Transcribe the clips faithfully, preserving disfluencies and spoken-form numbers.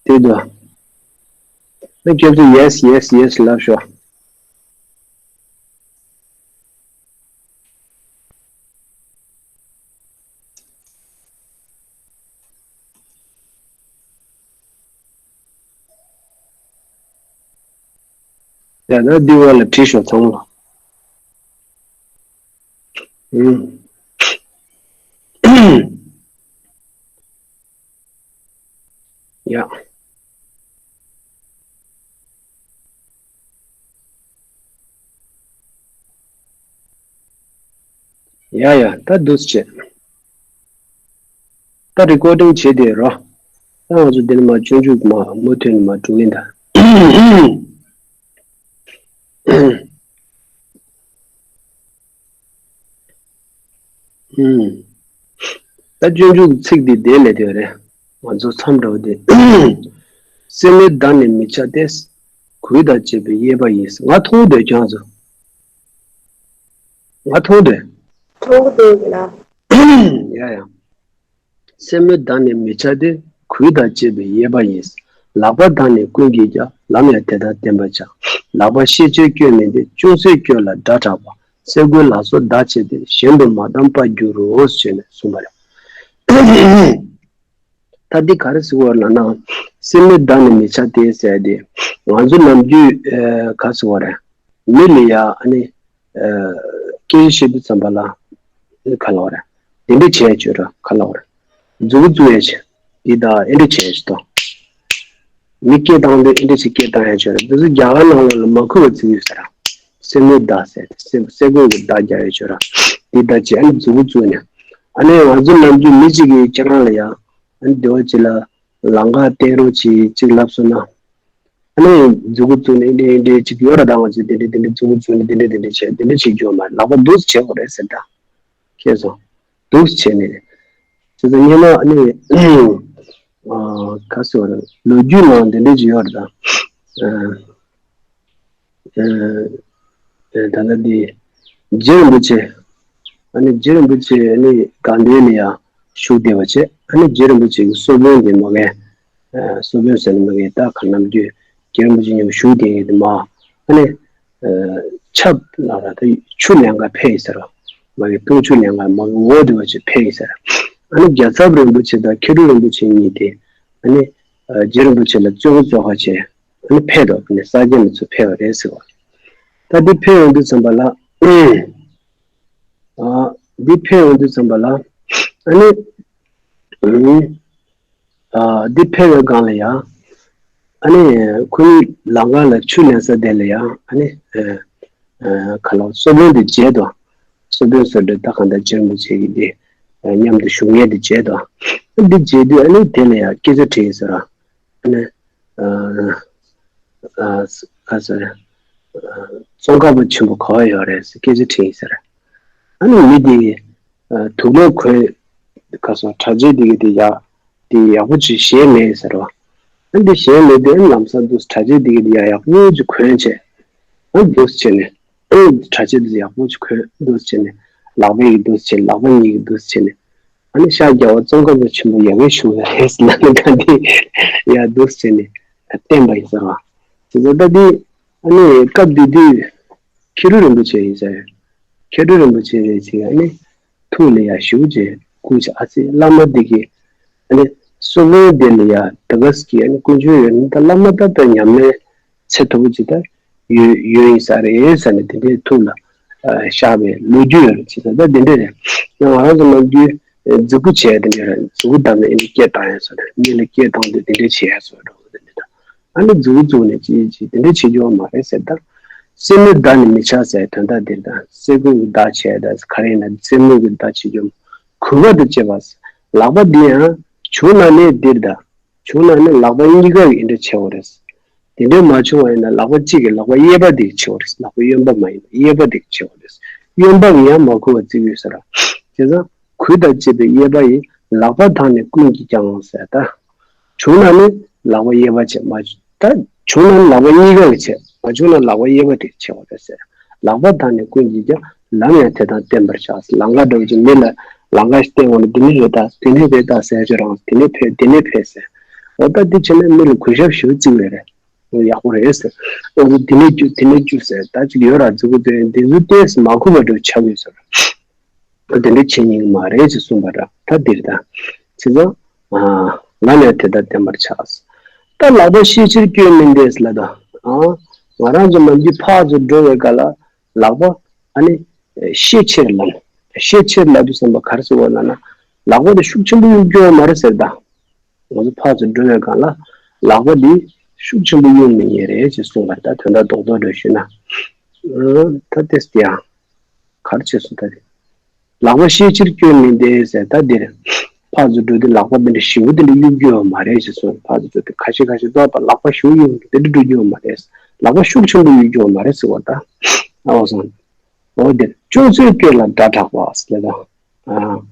དེ་དུ། ཨ་ཁྱོད་ཚོ་yes yes yes ལབ་ཤོག་ཡ་ད་འདི་བ་ལ་བྲིས་ཤོག་ཚང་མ། ཨུམ། ཡ། ཡ་ཡ་ད་འདུག་སེ་བྱེད། ད་རི་ཀོར་ཌིང་བྱེད་དེ་རོ། ད་ང་ཚོ་འདི་ནས་མར་སྤྱོད་འཇུག་མ་མུ་མཐུད་ནས་མར་འགྲོ་གིན་ད། ཨུམ། ད་སྤྱོད་འཇུག་གི་ཚིག་འདི་དེ་ལས་དེ་རེད། ང་ཚོ་མཚམས་འདྲ་བོ་དེ། སེན་མོའི་མདངས་ནི་མི་འཆའ་སྟེ། གོས་དང་བཅས་པའི་གཡས་པ་ཡིན། ང་མཐོང་འདོད་ཀྱང་ཚོ། ང་མཐོང་འདོད། མཐོང་འདོད་ལ། ཡ་ཡ། སེན་མོའི་མདངས་ནི་མི་འཆའ་སྟེ། གོས་དང་བཅས་པའི་གཡས་པ་ཡིན། ལག་པ་དང་ནི་ཀུན་གྱིས་ཀྱང་། ལམ་ཡང་དེ་དང་བསྟན་པར་བྱ། ལག་པ་ཤེས་བྱའི་སྐྱོན་མིན་ཏེ། ཅུང་ཟད་སྐྱོན་ལ་དགྲ་དྲག་པ། སེ་གོལ་ལ་སོགས་བདག་བྱེད་དེ། གཞན་དུ་མ་བསྡམས་པར་འགྱུར་རོ། ཞེས་ནས་གསུངས་པ་རེད། ད་འདི་ག་རེ་ཟེར་བ་ལབ་ན། སེན་མོའི་མདངས་ནི་མི་འཆའ་སྟེ་ཟེར་ཏེ། ང་ཚོ་ནམ་རྒྱུན་ཨ་ག་ཟེར་བ་རེད། མི་ལ་ཡ་ཨ་ནི་ཨ་སྐད་ཆ་བཤད་དུས་ཙམ་པ་ལ་ག་ལབ་པ་རེད། དེ་འདྲ་བྱས་བྱོས་ར་ག་ལབ་པ་རེད། མཛུབ་གུ་བཙུགས་ཡ་བྱས། འདི་དང་ཨེ་འདྲ་བྱས་བྱས་དང་། མི་སྐད་བཏང་དུས་ཨེ་འདྲ་ཞིག་སྐད་བཏང་ཡ་བྱོས་ར། འདི་ཚོ་རྒྱ་གར་ནང་ལོགས་ལ་མ་གོ་བ་བརྩི་གི་ཡོད་ས་ར། སེན་མོའི་མདའ་ཟེར་ཏེ་སེ་སེ་གོལ་གྱི་མདའ་རྒྱག་ཡ་བྱོས་ར། འདི་ལྟར་བྱས་ཨ་ནི་མཛུབ་གུ་བཙུགས་ནས། ཨ་ནི་ང་ཚོ་ནམ་རྒྱུན་མི་གཅིག་གིས་ཁྱེད་རང་ལ་ཡ། ཨ་ནི་སྡེ་བ་གཅིག་ལ་ལམ་ཁ་བསྟན་རོགས་གྱིས་གཅིག་ལབ་སོང་ན། ཨ་ནི་མཛུབ་གུ་བཙུགས་ནས་འདི་འདྲ་གཅིག་ཡོད་ར། ད་ང་ཚོས་འདི་འདྲ་འདི་འདྲ་མཛུབ་གུ་བཙུགས་ནས་འདི་འདྲ་འདི་འདྲ་བྱས་འདི་འདྲ་བྱེད་རྒྱུ་མ་རེད། ལག་པ་འདུག་སེ་བྱེད་དགོས་རེད་ཟེར་ད། ཁྱེད་ཚོ། འདུག་སེ་བྱས་ནས། བྱས་ཙང་སྔོན་མ་ཨ་ནི། ཨ་ག་ཟེར་བ་རེད། ལོ་རྒྱུས་ནང་འདི་འདྲ་ཅིག་ཡོད་རེད་ད། ཨ་ཨ་ད་ལྟ་འདི། རྗེ་རིན་པོ་ཆེ། ཨ་ནི་རྗེ་རིན་པོ་ཆེ་ཨ་ནི་དགའ་ལྡན་ལ་ཡ་བཞུགས་བསྡད་པ་བྱས། ཨ་ནི་རྗེ་རིན་པོ་ཆེ་གི་གསོལ་དཔོན་དེ་མ་གི། ཨ་གསོལ་དཔོན་ཟེར་ན་མ་གི་ད་ག་ནམ་རྒྱུན་རྗེ་རིན་པོ་ཆེ་མཉམ་བཞུགས་བསྡད་མཁན་དེ་མ། ཨ་ནི། ཨ་ཆབ་ལ་ར་ད་ཆུ་ལེན་ག་ཕེབས་ཡིན་ཟེར་རོ། མ་གི་འཐུང་ཆུ་ལེན་ག་མ་གི་འོ་དེ་བ་ཆེ་ཕེབས་ཡིན་ཟེར། ཨ་ནི་རྒྱལ་ཚབ་རིན་པོ་ཆེ་དང་མཁས་གྲུབ་རིན་པོ་ཆེ་གཉིས་དེ། ཨ་ནི། ཨ་རྗེ་རིན་པོ་ཆེ་ལ་བཙོན་ག་བཙོག་ག་བྱས། ཨ་ནི་ཕེབས་དོ་ཨ་ནི་ས་སྐྱ་མི་ཚོ་ཕེབས་པ་རེད་ཟེར་བ། ད་འདི་ཕེབས་ཡོང་དུས་ཙམ་པ་ལ། ཨ་འདི་ཕེབས་ཡོང་དུས་ཙམ་པ་ལ། ཨ་ནི། ཨ་འདི་ཕེབས་པའི་སྒང་ལ་ཡང་། ཨ་ནི་ཁོ་གཉིས་ལམ་ཁ་ལ་ཆུ་ལེན་ས་དེ་ལ་ཡང་ཨ་ནི། ཨ་ཨ་ག་ལ་གསོལ་དཔོན་དེ་མཇལ་དོ། གསོལ་དཔོན་ཟེར་དུས་ད་གང་ལྟར་རྗེ་རིན་པོ་ཆེ་གི་དེ་མཉམ་དུ་བཞུགས་མཁན་དེ་མཇལ་དོ། འདི་མཇལ་དུས་ཨ་ནི་དེ་ལ་ཡང་སྐད་ཆ་དྲིས་ཟེར་ར། ཨ་ནི། ཨ་ཨ་ཨ་ཟེར། ཙོང་ཁ་པ་ཆེན་པོ་ག་པར་ཡོད་རེད་ཟེར་སྐད་ཆ་དྲིས་ཟེར། ཨ་ནི་མི་དེ་གིས། དུག་ལོག་གོན། ག་སོ་གྲྭ་ཆས་དེ་གི་དེ་ཡག་དེ་ཡག་པོ་ཅིག་བཞེས་མེད་ཟེར་བ། ཨ་འདི་བཞེས་མེད་དེ་ལམ་སང་འདུག་གྲྭ་ཆས་དེ་གི་དེ་ཡག་ཡག་པོ་ཅིག་གོན་བྱས། ཨ་འདུག་བྱས་ནས། ཨ་གྲྭ་ཆས་དེ་ཡག་པོ་ཅིག་གོན་འདུག་བྱས་ནས། ལག་པའི་གི་འདུག་བྱས་ལག་པ་གཉིས་ཀྱི་འདུག་བྱས་ནས། ཨ་ནི་ཤག་རྒྱ་བ་ཙོང་ཁ་པ་ཆེན་པོ་ཡག་པོ་བྱུང་ཡ་རེད་ཟེར་ལབ་ནས་ད་འདི་ཡག་འདུག་བྱས་ནས་བསྟན་པ་ཡིན་ཟེར་བ། དེ་ཚོ་ད་འདི་ཨ་ནི་སྐབས་དེ་དུས་མཁས་གྲུབ་རིན་པོ་ཆེ་ཡིན་ཟེར། མཁས་གྲུབ་རིན་པོ་ཆེ་རེད་ཟེར་ཡ་ནི། ཐུགས་ལ་ཡ་ཞུ་ཅེས་སྐུ་ཅེས་ཨ་ཙི་བླ་མ་འདི་གི། ཨ་ནི། གསོལ་དཔོན་འདི་ལ་ཡ་ད་ག་ཟེ་གི་ཨ་ནི་དཀོན་མཆོག་ཡོད་ནི་ད་བླ་མ་ད་ད་ཉམས་ལེན་ཚད་མཐོ་པོ་ཅིག་ད་ཡོད་ཡོད་ཡིན་ས་རེད་ཟེར་ནས་དེ་འདྲའི་ཐུགས་ལ་བཞག་པའི་ལོ་རྒྱུས་ཡོད་རེད་ཅེས་ད་དེ་འདྲ་རེད། ཡང་ང་རང་ཚོ་ནམ་རྒྱུན་རྫིག་པོ་བྱས་དེ་འདྲ་རེད། མཛུབ་གུ་བསྡམས་ནས་ཨ་ནི་སྐད་བཏང་ཡ་སོགས་རེད། མི་ལ་སྐད་བཏང་དུས་དེ་འདྲ་བྱེད་ཡ་སོགས་རེད་དེ་འདྲ་ད། ཨ་ནི་མཛུབ་གུ་བཙུགས་ནས་ཅི་ཅི་དེ་འདྲ་བྱེད་རྒྱུ་བ་མ་རེད་ཟེར་ད། སེན་མོའི་མདའ་ནི་མི་འཆའ་ཟེར་དོན་དག་འདིར་ད། སེ་གོལ་གྱི་མདའ་བྱས་ད་ག་རེ་ཡིན་ན་སེན་མོ་གི་མདའ་བྱེད་རྒྱུ་གུས་པ་དང་བཅས་པ། ལག་པ་འདི་ཡང་བྱུང་ན་ནི་འདིར་ད། བྱུང་ན་ནི་ལག་པ་གཉིས་ཀ་གིས་འདི་འདྲ་བྱེད་དགོས་རེད། དེ་འདྲ་མ་བྱུང་བ་ཡིན་ན་ལག་པ་གཅིག་གིས་ལག་པ་གཡས་པ་དེ་གིས་བྱེད་དགོས་རེད། ལག་པ་གཡོན་པ་མ་ཡིན་པ་གཡས་པ་དེ་གིས་བྱེད་དགོས་རེད། གཡོན་པ་གིས་ཡང་མ་གུས་པ་བརྩི་གི་ཡོད་ས་ར། བྱས་ཙང་། གུས་དང་བཅས་པའི་གཡས་པ་ཡིས། ལག་པ་དང་ནི་ཀུན་གྱིས་ཀྱང་ཟེར་ད། བྱུང་ན་ནི་ལག་པ་གཡས་པ་བྱེད་མ་བྱུང་ད། བྱུང་ན་ནི་ལག་པ་གཉིས་ཀ་གིས་བྱེད་མ་བྱུང་ན་ལག་པ་གཡས་པ་དེ་བྱེད་དགོས་རེད་ཟེར། ལག་པ་དང་ནི་ཀུན་གྱིས་ཀྱང་། ལམ་ཡང་དེ་དང་བསྟན་པར་བྱ། ལམ་ཁ་འགྲོ་བ་ཅིག་མི་ལ་ལམ་ཁ་ཞིག་བསྟན་དགོས་ན་འདི་ནས་རེད་ད་དེ་ནས་རེད་ད་ཟེར་ཆོག་རང་དེ་ནས་ཕེབས་དེ་ནས་ཕེབས་ཟེར། འོ་ད་དེ་བྱས་ན་མི་ལ་གུས་ཞབས་ཞུ་བརྩི་བས་རེད། འོ་ཡག་པོ་རེད་ཟེར། འོ་དེ་ནས་རྒྱུ་དེ་ནས་རྒྱུ་ཟེར་ད་ཅིག་ཡོད་ར་ཟེར་གོ་དེ་འདི་ཚོ་ཏོག་ཙམ་མ་གུས་པ་འདྲ་ཆགས་ཡོད་ཟེར། དེ་འདྲ་བྱེད་ཉན་གི་མ་རེད་ཅེས་གསུངས་པ་འདྲ། ད་འདིར་ད་བྱས་ཙང་ང་ནས་དེ་ལྟར་བསྟན་པར་བྱ། ད་ལག་པ་ཤེས་ཕྱིར་སྐྱོན་མིན་ཏེ་ལབ་ད། ང་རང་ཚོ་མ་གཞི་ཕར་ཚུར་འགྲོ་བའི་སྐབས་ལ་ལག་པ་ཨ་ནི་ཤེས་ཕྱིར་ལབ། ཤེས་ཕྱིར་ལབ་དུས་ཙམ་པ་ག་རེ་ཟེར་བ་ལབ་ན་ལག་པ་དེ་ཤུགས་ཆེན་པོ་གཡུག་རྒྱུ་ཡོད་མ་རེད་ཟེར་ད། ང་ཚོ་ཕར་ཚུར་འགྲོ་བའི་སྒང་ལ་ལག་པ་འདི་ཤུགས་ཆེན་པོ་གཡུག་མི་ཉན་རེད་ཅེས་གསུངས་པ་རེད། ད་དོན་དག་རྡོག་རྡོག་འདྲ་ཞུས་ན། ཨ་ད་ཏེས་ཏེ་ཡང་ག་རེ་བྱས་སོང་ད་དེ། ལག་པ་ཤེས་ཕྱིར་སྐྱོན་མིན་ཏེ་ཟེར་ད་འདིར། ཕར་ཚུར་འགྲོ་དུས་ལག་པ་འདི་འདྲ་ཞེ་པོ་འདི་འདྲ་གཡུག་རྒྱུ་ཡོད་མ་རེད་ཅེས་གསུངས། ཕར་ཚུར་འགྲོ་དུས་ཁ་ཤས་ཁ་ཤས་ཙོག་པ་ལག་པ་ཞེ་པོ་གཡུག་འདི་འདྲ་འགྲོ་རྒྱུ་ཡོད་མ་རེད། ལག་པ་ཤུགས་ཆེན་པོ་གཡུག་རྒྱུ་ཡོད་མ་རེད་ཟེར་བ་ད། ཨ་འོ་སོང་། འོ་འདིར་ཅུང་ཟད་སྐྱོན་ལ་སྒྲ་དྲག་པ་ཟེར་ད། ཨ།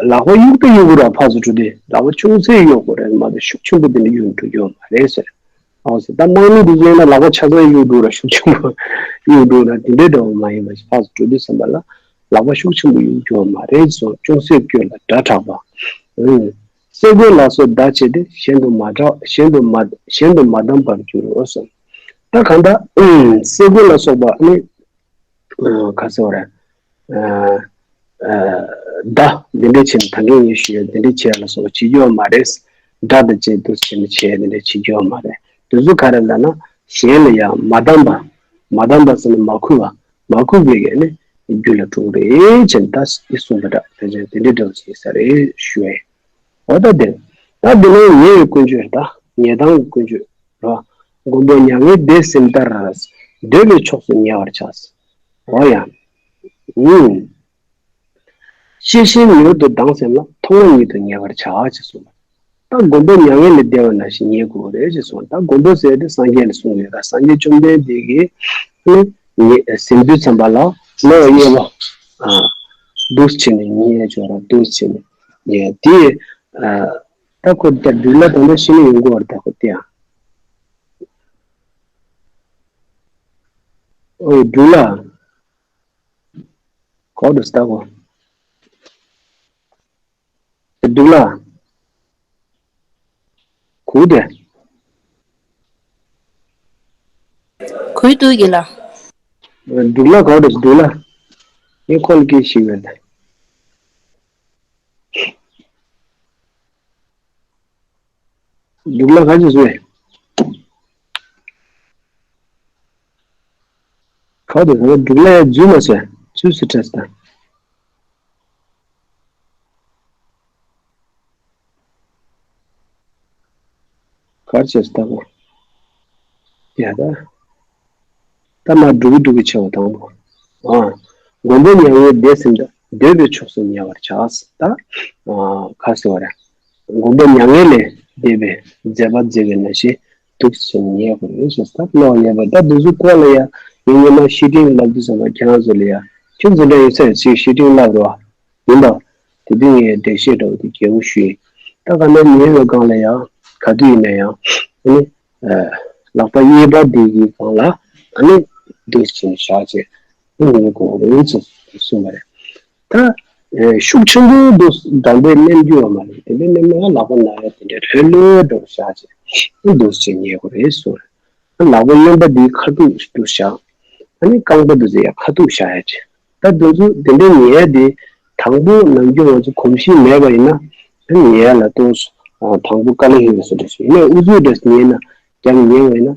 ལག་པ་གཡུག་ཏུ་གཡུག་དགོས་ར་ཕར་ཚུར་འགྲོ་དུས་ལག་པ་ཅུང་ཟད་གཡུག་དགོས་རེད་མ་གཏོགས་ཤུགས་ཆེན་པོ་དེ་འདྲ་གཡུག་འགྲོ་རྒྱུ་མ་རེད་ཟེར། ཨོ་ཟེར་ད་དམག་མི་དེ་གཡུག་ན་ལག་པ་ཆ་ཚང་གཡུག་འགྲོ་ར་ཤུགས་ཆེན་པོ་གཡུག་འགྲོ་ར་དེ་འདྲའི་འདྲ་བ་མ་ཡིན་པ་ཕར་ཚུར་འགྲོ་དུས་ཙམ་པ་ལ་ལག་པ་ཤུགས་ཆེན་པོ་གཡུག་རྒྱུ་མ་རེད་ཟེར། ཅུང་ཟད་སྐྱོན་ལ་སྒྲ་དྲག་པ། ཨུམ། སེ་གོལ་ལ་སོགས་བརྡ་བྱས་ཏེ་གཞན་དུ་མ་གྲགས་གཞན་དུ་མ་གཞན་དུ་མ་བསྡམས་པར་འགྱུར་རོ་ཟེར། ད་གང་ལྟར་སེ་གོལ་ལ་སོགས་པ་ནི། ག་ཟེར་བ་རེད། ད་འདི་འདྲས་བྱས་ནས་ད་གིན་ངས་ཞུས་ཡ་འདི་འདྲས་བྱས་ལ་སོགས་བྱེད་རྒྱུ་ཡོད་མ་རེད། དགྲ་དང་བཅས་འདུག་བྱས་ནས་བྱས་འདི་འདྲས་བྱེད་རྒྱུ་ཡོད་མ་རེད། དེ་ཚོ་ག་རེ་ལབ་ན་གཞན་ལ་ཡང་མ་བསྡམས་པ། མ་བསྡམས་པ་ཟེར་ན་མ་གུས་པ། མ་གུས་པའི་གི་ནི་རྒྱུ་ལ་གྲུབ་རེད་བྱས་ནས་ད་འདི་གསུངས་པ་འདྲ་དེ་བྱས་འདི་འདྲས་འདྲ་བོ་བྱས་ས་རེད་ཞུ་ཡ་ཡིན། འོ་ད་འདིར། ད་འདི་ནི་ཉེ་བའི་ཀུན་སྤྱོད་ད་ཉེ་ལྟུང་གི་ཀུན་སྤྱོད་རོ། མགོན་པོ་མྱ་ངན་འདས་ཟིན་ལྟར། འདོད་པའི་ཕྱོགས་སུ་ཉེ་བར་བྱ། འོ་ཡ། ཨུམ། ཤེས་བཞིན་མྱུར་དུ་ལྡང་སེམས་ལ། ཐོག་མ་ཉིད་དུ་ཉེ་བར་བྱ་ཞེས་གསུངས་པ། ད་མགོན་པོ་མྱ་ངན་ལས་འདས་པ་ནང་བཞིན་ཉེ་དགོས་རེད་ཅེས་གསུངས། ད་མགོན་པོ་ཟེར་དེ་སངས་རྒྱས་ལ་གསུངས་ཡོད་ད་སངས་རྒྱས་བཅོམ་ལྡན་འདས་ཀྱིས་ནི་ཟིན་དུས་ཙམ་པ་ལ་ལོ་གཡས་པ་འདུག་བྱས་ནས་ཉེ་ཅོ་ར་འདུག་བྱས་ནས་ཉེ་དེ། ད་ཁོ་ད་འབྲུག་ལ་ད་ལྟ་ཤི་ནས་ཡོང་གི་བར་ད་ཁོ་དེ་ཡང་ཨོ་འབྲུག་ལ་གོ་འདུག་ད་ཁོ་འབྲུག་ལ་གུ་དེ་གུ་དུ་གི་ལ་འབྲུག་ལ་གོ་འདུག་འབྲུག་ལ་ངས་ཁོ་ལ་སྐད་ཞིག་ཡོད་ད། འབྲུག་ལ་ག་ཅི་བཟོས། ག་དེ་ག་འབྲུག་ལ་ཡ་འཛུལ་མ་བྱས་འཛུལ་སུ་བྲེས་ད། གར་བྱས་སུ་ད་གོ། ཡ་ད། ད་མ་འགྲོ་གི་འགྲོ་གི་ཆེ་བ་དང་པོ། ཨ། མགོན་པོ་མྱ་ངན་འདས་ཟིན་ད་འདོད་པའི་ཕྱོགས་སུ་ཉེ་བར་བྱ། ད། ཨ། ག་ཟེར་བ་རེད། མགོན་པོ་མྱ་ངན་ལས་འདས་པའི་མཛད་པ་མཛད་པའི་ནང་བཞིན་འདུག་ཟེར་ཉེ་བར་ཡོད་ཟེར་ད་ལོག་ཉེ་བར་ད་འདུག་ཟུ་ཀོ་ལ་ཡ་ངས་ཉི་མ་བཤེས་སྤྲིང་ལབ་དུས་ཙམ་པ་ཁྱེད་རང་ཚོ་ལ་ཡ་ཁྱོད་འཛིན་གྲྭ་ཡོད་ས་ཡོད་ཚེ་བཤེས་སྤྲིང་ལབ་རོགས། ཡིན་པ། དེ་དུས་ངས་འགྲེལ་བཤད་འདྲ་བོ་དེ་རྒྱས་པོ་ཞུས་ཡིན། ད་ག་ནས་ཉེ་བའི་སྒང་ལ་ཡང་ག་དུས་ཡིན་ན་ཡང་ཨ་ནི། ལག་པ་གཡས་པ་འདི་གི་སྒང་ལ་ཨ་ནི་འདུག་ཅིང་བཞག་ཅེས་ཨ་ནི་ངས་གོ་རིང་ཚོ་གསུངས་པ་རེད། ད་ཤུགས་ཆེན་པོ་འདུག་འདམ་པའི་མནན་རྒྱུ་ཡོད་མ་རེད། དེ་འདྲའི་མནན་ན་ལག་པ་ན་ཡ་དེ་འདྲའི་ལྷོད་ལྷོད་འདྲ་བོ་བཞག་ཅེས་ཨ་ནི་འདུག་ཅིང་ཉལ་དགོས་རེད་གསུངས་རེད། ལག་པ་གཡོན་པ་འདིའི་ཁ་ཐུག་ཏུ་བཞག་ཨ་ནི་རྐང་པ་འདི་ཚོ་ཡང་ཁ་ཐུག་བཞག་ཡ་ཅིག་ད་འདི་ཚོ་དེ་འདྲའི་ཉལ་ཡ་དེ་དང་པོ་ནམ་རྒྱུན་ང་ཚོ་གོམས་གཤིས་མེད་པ་ཡིན་ན་ཨ་ནི་ཉལ་ཡ་ལ་ཏོག་ཙམ་དང་པོ་དཀའ་ལས་ཁེལ་བའི་བཟོ་འདྲ་ཞིག་ཡིན་ནའི་ཨུ་ཚུགས་འདྲ་ཉལ་ན་རྒྱབ་ཉལ་བ་ཡིན་ན་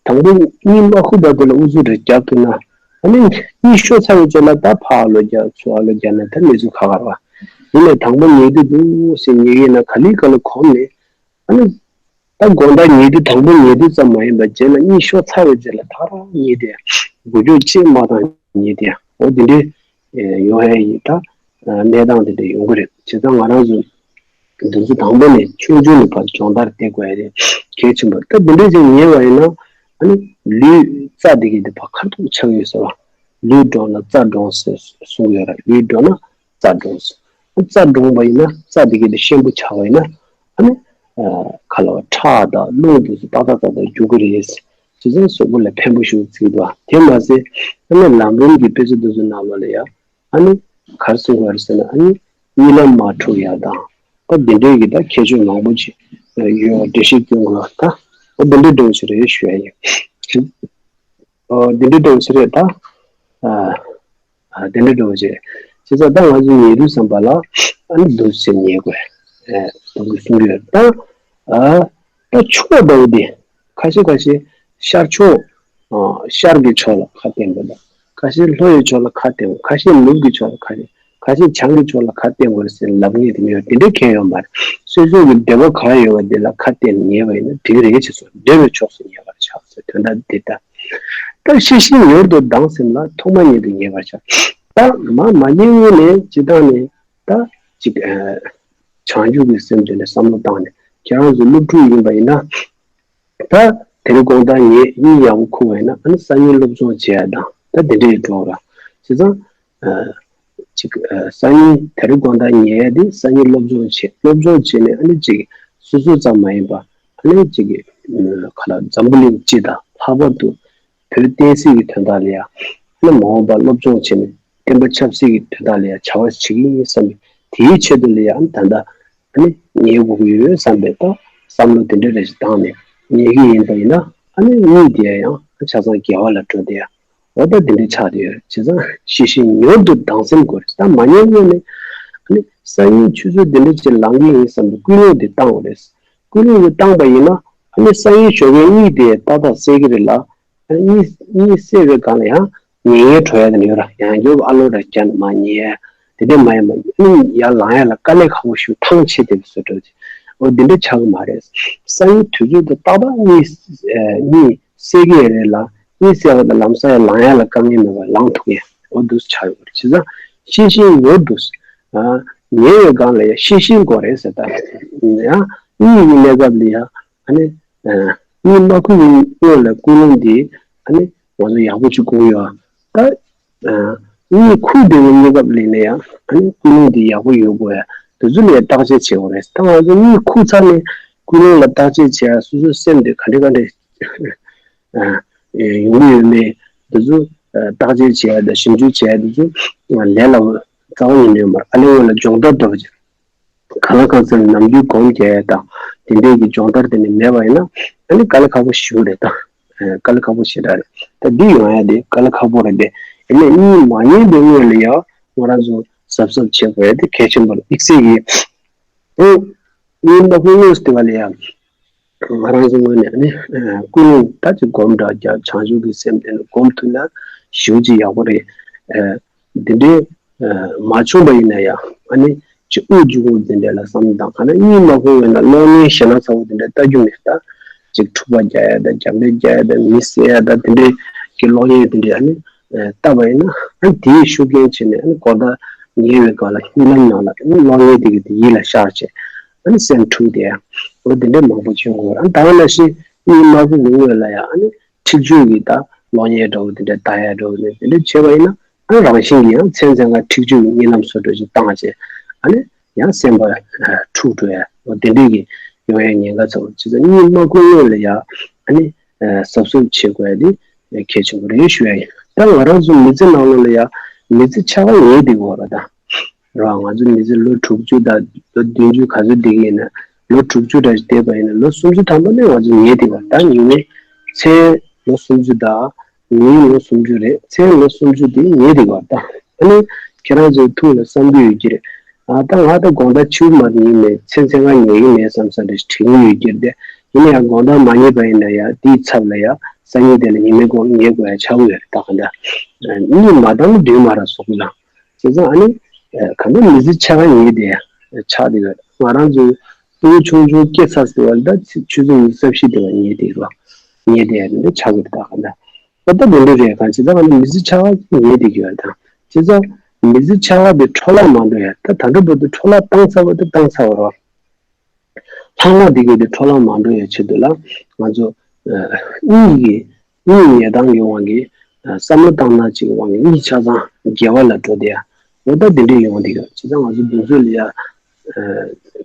དང་པོ་གཉིད་མ་ཁུག་བར་དུ་ལ་ཨུ་ཚུགས་འདྲ་རྒྱབ་ཐུབ་ན་ཨ་ནི་གཉིད་ཤོར་ཚར་བའི་རྗེས་ལ་ད་ཕར་ལོག་རྒྱབ་ཚུར་ལོག་རྒྱབ་ན་ད་མི་ཚུགས་ཁག་ཁག་རེད་བ། ཡིན་ནའི་དང་པོ་ཉལ་དུས་འདུག་སེ་ཉལ་གི་ཡིན་ན་ག་ལེ་ག་ལེ་གོམས་ནས། ཨ་ནི། ད་དགོང་དག་ཉལ་དུས་དང་པོ་ཉལ་དུས་ཙམ་མ་ཡིན་པར་རྗེས་ལ་གཉིད་ཤོར་ཚར་བའི་རྗེས་ལ་ད་རང་ཉལ་དེ། འགུལ་སྐྱོད་ཅིག་མ་བཏང་ཉལ་དེ། འོ་དེ་འདྲའི་ཡོང་ཡ་ཡིན་ད། གནས་སྟངས་དེ་འདྲ་ཡོང་གི་རེད། བྱས་ཙང་ང་རང་ཚོ་འདི་ཚོ་དང་པོ་ནས་ཆུང་ཆུང་ནས་ཕར་སྦྱོང་བརྡར་དེ་དགོས་ཡ་དེ་གལ་ཆེན་པོ་རེད། ད་འདི་འདྲའི་ཅིག་ཉལ་བ་ཡིན་ན་ཨ་ནི་ལུས་རྩ་དེ་གི་དེ་ཕར་ཁ་ཐུག་ཆགས་ཡོད་ཟེར་བ། ལུས་འགྲོ་ན་རྩ་འགྲོ་ཟེར་གསུང་གི་ཡོད་ར། ལུས་འགྲོ་ན། རྩ་འགྲངས་སོ། རྩ་འགྲངས་པ་ཡིན་ན་རྩ་དེ་གའི་དེ་ཤན་པོ་ཆགས་པ་ཡིན་ན་ཨ་ནི། ཁ་ལ་བ་ཁྲག་དང་རླུང་དེ་ཚོ་ཏག་ཏག་ཏག་ཏག་རྒྱུག་གི་རེད། བྱས་ཙང་གཟུགས་པོ་ལ་ཕན་པོ་ཞིག་བརྩི་འདུག་དེ་མ་ཟད་ཨ་ནི་ལམ་རིམ་གྱི་དཔེ་ཆ་དེ་ཚོ་ནང་ལོགས་ལ་ཡང་ཨ་ནི་ག་རེ་གསུང་གི་ཡོད་རེད་ཟེར་ན་ཨ་ནི་གཉིད་ལམ་མ་འཁྲུག་ཡ་དང་ད་དེ་འདྲའི་གི་ད་ཁྱད་ཆོས་མང་པོ་ཅིག་ ཡོད་འགྲེལ་བཤད་སྐྱོན་དགོས་ད། འོ་འདི་འདྲའི་འགྲེལ་བཤད་རེད་ཞུ་ཡ་ཡིན། འོ་འདི་འདྲའི་འགྲེལ་བཤད་རེད་ད། ཨ་འདི་འདྲའི་འགྲེལ་བཤད་རེད། བྱས་ཙང་ད་ང་ཚོ་ཉལ་དུས་ཙམ་པ་ལ་ཨ་ནི་འདུག་སེ་ཉལ་དགོས། ཨ་འདུག་གི་གསུང་གི་ཡོད་ད། ཨ་ད་ཕྱོགས་འདྲ་བོ་འདི་ཁ་ཤས་ཁ་ཤས་ཤར་ཕྱོགས། ཨ་ཤར་གྱི་ཕྱོགས་ལ་ཁ་བསྟན་དགོས་ད། ཁ་ཤས་ལྷོ་ཡི་ཕྱོགས་ལ་ཁ་བསྟན་དགོས། ཁ་ཤས་ནུབ་ཀྱི་ཕྱོགས་ལ་ཁ་བསྟན། ཁ་ཤས་བྱང་གི་ཕྱོགས་ལ་ཁ་བསྟན་དགོས་ཟེར་ལབ་མཁན་དེ་མི་ཡོད། དེ་འདྲའི་གང་ཡོད་མ་རེད། སོ་སོ་གི་འདོད་པ་གང་ཡོད་པ་དེ་ལ་ཁ་བསྟན་ནས་ཉལ་བ་ཡིན་ན་འགྲིག་རེད་ཅེས་སོ། འདོད་པའི་ཕྱོགས་སུ་ཉལ་བར་བྱ་ཟེར་དོན་དག་འདི་ལྟ། ད་ཤེས་བཞིན་མྱུར་དུ་ལྡང་སེམས་ལ། ཐོག་མ་ཉིད་དུ་ཉལ་བར་བྱ། ད་མ་མ་ཉལ་སྔོན་ནས་སྤྱིར་བཏང་ནས་ད་ཅིག་ཨ་བྱང་ཆུབ་ཀྱི་སེམས་དེ་ལ་བསམ་བློ་བཏང་ནས། ཁྱེད་རང་ཚོ་སློབ་ཕྲུག་ཡིན་པ་ཡིན་ན། ད་དེ་རིང་དགོང་དག་ཉལ་གཉིད་ཡག་པོ་ཁུག་པ་ཡིན་ན་ཨ་ནི་སང་ཉིན་སློབ་སྦྱོང་བྱེད་ཡ་དང་ད་དེ་འདྲའི་འགྲོ་ར། བྱས་ཙང་ཨ་ཅིག་ཨ་སང་ཉིན་དེ་རིང་དགོང་དག་ཉལ་ཡ་དེ་སང་ཉིན་སློབ་སྦྱོང་བྱེད། སློབ་སྦྱོང་བྱས་ནས་ཨ་ནི་ཅིག་སོ་སོ་ཙམ་མ་ཡིན་པ་ཨ་ནི་ཅིག་གི་ཁ་ལ་འཛམ་བུ་གླིང་སྤྱི་དང་ལྷག་པར་དུ་བོད་བསྟན་སྲིད་ཀྱི་དོན་དག་ལ་ཡ་ཨ་ནི་མ་འོངས་པ་སློབ་སྦྱོང་བྱས་ནས་བསྟན་པ་ཆབ་སྲིད་ཀྱི་དོན་དག་ལ་ཡ་བྱ་བ་བྱེད་ཀྱི་ཡིན་བསམ་པའི་དེའི་ཆེད་དུ་ལ་ཡ་ཨ་ནི་ད་ལྟ། ཨ་ནི་ཉལ་དགོས་ཀྱི་ཡོད་བསམ་པའི་ད་བསམ་བློ་དེ་འདྲ་རེ་ཞིག་བཏང་ནས་ཉལ་གྱི་ཡིན་པ་ཡིན་ན་ཨ་ནི་གཉིད་དེ་ཡང་ཆ་ཚང་དགེ་བ་ལ་འགྲོ་དེ་ཡང་འོ་ད་དེ་འདྲ་ཆགས་བསྡད་ཡོད། བྱས་ཙང་ཤེས་བཞིན་མྱུར་དུ་ལྡང་སེམས་དགོས་རེད། ད་མ་ཉལ་སྔོན་ནས་ཨ་ནི་སང་ཉིན་ཆུ་ཚོད་དེ་འདྲ་ཅིག་ལངས་ཀྱི་ཡིན་བསམ་པའི་ཀུན་སློང་དེ་བཏང་དགོས་རེད། ཀུན་སློང་དེ་བཏང་པ་ཡིན་ན་ཨ་ནི་སང་ཉིན་ཞོགས་ཀའི་གཉིད་དེ་ཏག་ཏག་སད་ཀྱི་རེད་ལ། གཉིད་གཉིད་སད་པའི་སྒང་ལ་ཡང་ཉལ་ཉལ་བྲོ་ཡ་དེ་ཡོད་ར། ཡང་སྐྱོབ་ཨ་ལོ་ར་བརྒྱབ་ནས་མར་ཉལ་དེ་འདྲ་མ་ཡིན་པ་ཨ་ནི་ཡར་ལངས་ཡ་ལ་དཀའ་ལས་ཁག་པོ་ཞིག་ཐང་ཆད་བསྡད་པའི་བཟོ་འདྲ་ཅིག་འོ་དེ་འདྲ་ཆགས་ཀྱི་མ་རེད། སང་ཉིན་དུས་ཚོད་དེ་ཏག་ཏག་གཉིད་གཉིད་སད་ཀྱི་ཡོད་རེད་ལ། གཉིད་སད་པ་དང་ལམ་སང་ཡར་ལངས་ཡ་ལ་དཀའ་ངལ་མེད་པར་ལངས་ཐུབ་ཡ་འོ་འདུག་སེ་ཆགས་ཡོད་རེད། བྱས་ཙང་ཤེས་བཞིན་ཡོད་འདུག་ཉལ་བའི་སྒང་ལ་ཡང་ཤེས་བཞིན་དགོས་རེད་ཟེར། ད་ཡང་གཉིད་ཀྱི་གནས་སྐབས་ལ་ཡང་ཨ་ནི། ཨ་གཉིད་མ་ཁུག་གི་སྔོན་ལ་ཀུན་སློང་འདི་ཨ་ནི་ང་ཚོ་ཡག་པོ་ཅིག་དགོས་ཡོད། ད་ཨ་གཉིད་ཁུག་བསྡད་པའི་གནས་སྐབས་ལ་ཡིན་ན་ཡང་ཨ་ནི་ཀུན་སློང་འདི་ཡག་པོ་ཡོད་དགོས་ཡ། དེ་ཚོ་ལ་ཡང་བརྟག་དཔྱད་བྱེད་དགོས་རེད། ད་ང་ཚོ་གཉིད་ཁུག་ཚར་ནས་ཀུན་སློང་ལ་བརྟག་དཔྱད་བྱེད་ཡ་སོ་སོའི་སེམས་དེ་ག་འདྲ་ག་འདྲ་ཨ་ཡོང་གི་ཡོད་མེད་དེ་ཚོ་ཨ་བརྟག་དཔྱད་བྱེད་ཡ་དང་ཞིབ་འཇུག་བྱེད་ཡ་དེ་ཚོ་ལས་སླ་པོ་རྩ་བ་ཉིད་ནས་ཡོད་མ་རེད། ཨ་ལས་སྔོན་ལ་སྦྱོང་བརྡར་འདྲ་པོ་ཅིག་གང་ལ་གང་འཚམ་ནམ་རྒྱུན་སྒོམ་རྒྱག་ཡ་དང་དེ་འདྲའི་གི་སྦྱོང་བརྡར་དེ་ནི་མེད་པ་ཡིན་ན་ཨ་ནི་དཀའ་ལས་ཁག་པོ་ཞེ་དྲག་རེད། ད་དཀའ་ལས་ཁག་པོ་ཞེ་དྲག་རེད། ད་འདི་ཡོང་ཡ་དེ་དཀའ་ལས་ཁག་པོ་རེད་དེ། ཡིན་ནའི་གཉིད་མ་ཉལ་བའི་སྔོན་ལ་ཡང་ང་རང་ཚོ་གཟབ་གཟབ་བྱེད་དགོས་ཡ་དེ་གལ་ཆེན་པོ་རེད། དམིགས་བསལ་གྱི་ཨོ་གཉིད་མ་ཁུག་སྔོན་དེ་བ་ལ་ཡང་ང་རང་ཚོ་ངོས་ནས་ནི་ཀུན་སློང་ད་ཅིག་སྒོམ་འདྲ་རྒྱབ། བྱང་ཆུབ་ཀྱི་སེམས་དེ་ནི་སྒོམ་ཐུབ་ན་ཞེ་པོ་ཅིག་ཡག་པོ་རེད། དེ་འདྲའི་མ་བྱུང་བ་ཡིན་ན་ཡང་ཨ་ནི་ཅིག་དབུགས་འབྱུང་བ་དེ་འདྲ་ལ་བསམ་བློ་བཏང་། གང་ན་གཉིད་མ་ཁུག་ཡོད་ན་གློག་བརྙན་ཞེ་ན་ཚ་བོ་དེ་འདྲ་ལྟ་རྒྱུ་མེད། ད་ཅིག་འཁྲུག་པ་རྒྱག་ཡ་དང་རྒྱབ་ལས་རྒྱག་ཡ་དང་མི་བསད་ཡ་དང་དེ་འདྲའི་གི་གློག་བརྙན་དེ་འདྲ་ཨ་ནི་ལྟ་བ་ཡིན་ན་ཨ་ནི་དེའི་ཤུགས་རྐྱེན་བྱས་ནས་ཨ་ནི་དགོང་དག་ཉལ་བའི་སྐབས་ལ་གཉིད་ལམ་ནང་ལ་ཨ་ནི་གློག་བརྙན་དེ་གི་དེ་ཡིད་ལ་ཤར་བྱས་ཨ་ནི་སེམས་འཁྲུག་བསྡད་ཡ། འོ་དེ་འདྲའི་མང་པོ་བྱུང་དགོས། ཨ་ནི་ད་ག་ནང་བཞིན་གཉིད་མ་ཁུག་གི་སྔོན་ལ་ཡང་ཨ་ནི་འཁྲིག་སྤྱོད་ཀྱི་ད་གློག་བརྙན་འདྲ་བོ་དེ་འདྲ་ལྟ་ཡ་འདྲ་བོ་དེ་འདྲ་བྱས་པ་ཡིན་ན་ཨ་ནི་རང་བཞིན་གྱིས་ཡང་མཚན་མཚན་ག་འཁྲིག་སྤྱོད་ཀྱི་གཉིད་ལམ་བཟོ་འདྲ་ཞིག་བཏང་བྱས་ཨ་ནི་ཡང་སེམས་པ་འཁྲུག་འགྲོ་ཡ། འོ་དེ་འདྲའི་གི་ཡོང་ཡ་ཉེན་ཁ་ཚ་བོ། བྱས་ཙང་གཉིད་མ་ཁུག་སྔོན་ལ་ཡང་ཨ་ནི་གཟབ་གཟབ་བྱེད་དགོས་ཡ་དེ་གལ་ཆེན་པོ་རེད་ཞུ་ཡ་ཡིན། ད་ང་རང་ཚོ་མི་ཚེ་ནང་ལོགས་ལ་ཡང་མི་ཚེ་ཕྱེད་ཀ་ཉལ་བསྡད་དགོས་པ་དང་། རེད་བ། ང་ཚོ་མི་ཚེ་ལོ་དྲུག་ཅུ་དང་ལོ་བདུན་ཅུ་ག་ཚོད་བསྡད་ཀྱི་ཡིན་ན། ལོ་དྲུག་ཅུ་འདྲ་ཞིག་བསྡད་པ་ཡིན་ན་ལོ་སུམ་ཅུ་ཐམ་པ་ནས་ང་ཚོ་ཉལ་བསྡད་པ། ད་ཉི་མའི་མཚན་ལོ་སུམ་ཅུ་དང་ཉིན་ལོ་སུམ་ཅུ་རེད། མཚན་ལོ་སུམ་ཅུ་དེ་ཉལ་བསྡད་པ། ད་ཨ་ནི་ཁྱེད་རང་ཚོའི་ཐུགས་ལ་བསམ་གྱི་ཡོད་ཀྱི་རེད། ཨ་ད་ང་ད་དགོང་དག་ཕྱི་པོ་མ་གཏོགས་ཉལ་མེད། མཚན་མཚན་གང་ཉལ་གྱི་མེད་བསམ་བསམ་འདྲ་ཞིག་དྲན་གྱི་ཡོད་ཀྱི་རེད་དེ། ཡིན་ན་ཡང་དགོང་དག་མ་ཉལ་བ་ཡིན་ན་ཡང་དེའི་ཚབ་ལ་ཡང་སང་ཉིན་དེ་ལ་ཉི་མའི་སྒང་ཉལ་དགོས་ཡ་ཆགས་ཀྱི་ཡོད་རེད། ད་ག་འདྲ་གཉིད་མ་བཏང་ན་འདུག་མ་རེད་གཟུགས་པོ་ལ། བྱས་ཙང་ཨ་ནི་གང་ལྟར་མི་ཚེ་ཕྱེད་ཀ་ཉལ་བསྡད་ཆགས་བསྡད་ཡོད། ང་རང་ཚོའི་སྤུ་གུ་ཆུང་ཆུང་སྐྱེས་ཚར་ཟེར་བ་ལ་ད་ཆུ་ཚོད་ཉི་ཤུ་རྩ་བཞི་དེ་བ་ཉལ་བསྡད་རོགས་ཉལ་བསྡད་ཡ་དེ་འདྲ་ཆགས་ཀྱི་རེད། ད་ག་འདྲ་ཨོ་ད་དེ་འདྲ་རེད། གང་བྱས་ཙང་ཨ་ནི་མི་ཚེ་ཕྱེད་ཀ་ཉལ་བསྡད་ཀྱི་ཡོད་རེད། ད་བྱས་ཙང་མི་ཚེ་ཕྱེད་ཀ་དེ་འཕྲོ་བརླག་མ་འགྲོ་ཡ། ད་ད་ལྟ་བར་དུ་འཕྲོ་བརླག་བཏང་ཚར་བ་དེ་བཏང་ཚར་བ་རོགས། ལྷག་མ་འདི་གའི་དེ་འཕྲོ་བརླག་མ་འགྲོ་ཡའི་ཆེད་དུ་ལ་ང་ཚོ་ཨ་གཉིད་ཀྱི་གཉིད་ཉལ་སྟངས་ཀྱི་དབང་གིས་ཨ་བསམ་བློ་བཏང་སྟངས་ཅིག་གི་དབང་གིས་གཉིད་ཆ་ཚང་དགེ་བ་ལ་འགྲོ་བསྡད་ཡ། འོ་ད་འདི་འདྲས་ཡོང་བསྡད་ཡོད། བྱས་ཙང་ང་ཚོ་འདི་ཚོ་ལ་ཡ་ཨ་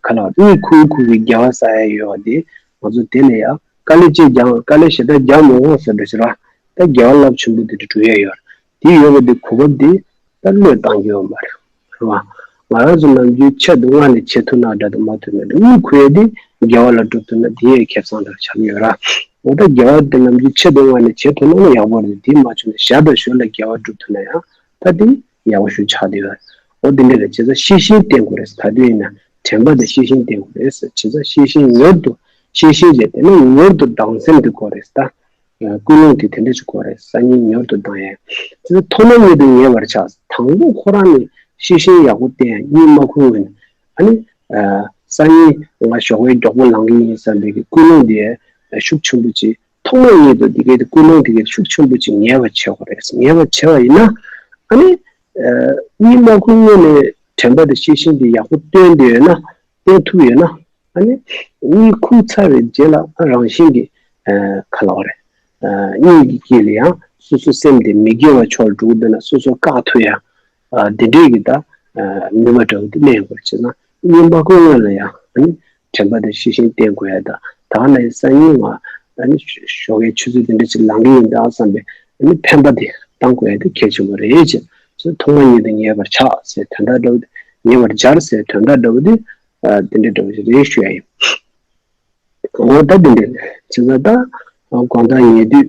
ག་ལ་གཉིད་ཁུག་ཁུག་གི་དགེ་བ་བསགས་ཡ་ཡོད་པ་དེ་ང་ཚོ་དེ་ལ་ཡ་དཀའ་ལས་ཅིག་རྒྱག་དཀའ་ལས་ཞེ་དྲག་རྒྱག་མ་དགོས་ཟེར་འདྲ་ཞིག་ར། ད་དགེ་བ་རླབས་ཆེན་པོ་དེ་འདྲ་འགྲོ་ཡ་ཡོད་ར། དེ་ཡོད་པ་དེ་གོ་སྐབས་དེ་ད་བློས་བཏང་རྒྱུ་ཡོད་མ་རེད། རེད་བ། ང་རང་ཚོ་ནམ་རྒྱུན་ཆེད་དུ་མངགས་ནས་བྱེད་ཐུབ་ན་འདྲ་དང་མ་ཐུབ་ན་འདྲ། དངུལ་ཁུར་ཡས་དེ་དགེ་བ་ལ་སྒྲུབ་ཐུབ་ན་དེ་ཡས་ཁེ་བཟང་འདྲ་ཆགས་ཡོད་ར། འོ་ད་དགེ་བ་དེ་ནམ་རྒྱུན་ཆེད་དུ་མངགས་ནས་བྱེད་ཐུབ་ན་ཡག་པོ་རེད། དེ་མ་བྱུང་ན་ཞར་དང་ཞོར་ལ་དགེ་བ་སྒྲུབ་ཐུབ་ན་ཡང་ད་དེ་ཡག་པོ་ཞིག་ཆགས་བསྡད་ཡོད་རེད། འོ་དེ་འདྲ་རེད། བྱས་ཙང་ཤེས་བཞིན་བསྟེན་དགོས་རེད། ད་དུས་ཡིན་ན་དྲན་པ་དང་ཤེས་བཞིན་བསྟེན་དགོས་རེད། བྱས་ཙང་ཤེས་བཞིན་མྱུར་དུ་ཤེས་བཞིན་བྱས་བསྟེན་ན་མྱུར་དུ་སྡང་སེམས་དེ་དགོས་རེད་ད། ཀུན་སློང་དེ་དེ་འདྲ་ཞིག་དགོས་རེད། སང་ཉིན་མྱུར་དུ་ལྡང་ཡས། དེ་ཚོ་ཐོག་མ་ཉིད་དུ་ངེས་པར་བྱ། དང་པོ་ཁོ་རང་ནས་ཤེས་བཞིན་ཡག་པོ་བསྟེན་ཡས། གཉིད་མ་ཁུག་སྔོན། ཨ་ནི། སང་ཉིན་ང་ཞོགས་པའི་མགྱོགས་པོ་ལངས་ཀྱི་ཡིན་བསམ་པའི་གི་ཀུན་སློང་དེ་ཤུགས་ཆེན་པོ་ཅིག་ཐོག་མ་ཉིད་དུ་དེ་གའི་ཀུན་སློང་དེ་གའི་ཤུགས་ཆེན་པོ་ཅིག་ངེས་པར་བྱེད་དགོས་རེད། ངེས་པར་བྱས་པ་ཡིན་ན། ཨ་ནི། གཉིད་མ་ཁུག་སྔོན་ནས་དྲན་པ་དང་ཤེས་བཞིན་དེ་ཡག་པོ་བསྟེན་བསྡད་ཡོད་ན། བསྟེན་ཐུབ་ཡོད་ན། ཨ་ནི། གཉིད་ཁུག་ཚར་བའི་རྗེས་ལ་རང་བཞིན་གྱིས། ཨ། ག་ལབ་དགོས་རེད། ཨ། གཉིད་ཀྱི་དཀྱིལ་ལ་ཡང་སོ་སོ་སེམས་དེ་མི་དགེ་བ་ཕྱོགས་འགྲོ་གི་འདུག་ན་སོ་སོ་བཀག་ཐུབ་ཡ། ཨ། འདི་འདྲས་ཀྱི་ད། ཨ། ནུས་པ་འདྲ་བོ་དེ་ལེན་དགོས་རེད། བྱས་ན་གཉིད་མ་ཁུག་སྔོན་ལ་ཡང་ཨ་ནི་དྲན་པ་དེ་ཤེས་བཞིན་བསྟེན་དགོས་ཡ། ད་ད་ག་ནང་བཞིན་སང་ཉིན་ང་ཨ་ནི་ཞོགས་ཀའི་ཆུ་ཚོད་འདི་འདྲ་ཅིག་ལངས་ཀྱི་ཡིན་ད་བསམ་པའི་ཨ་ནི་འཕེན་པ་དེ་བཏང་དགོས་ཡ་དེ་གལ་ཆེན་པོ་རེད། བྱས་ཙང་ཐོག་མ་ཉིད་དུ་ངེས་པར་བྱ་ཟེར་དོན་དག་འདྲ་བོ་དེ། ངེས་པར་སྦྱར་ཟེར་དོན་དག་འདྲ་བོ་དེ། ཨ། དེ་འདྲ་འདྲ་བོ་ཞིག་རེད་ཞུ་ཡ་ཡིན། འོ་ད་དེ་འདྲ་རེད། བྱས་ཙང་ད་དགོང་དག་ཉལ་དུས་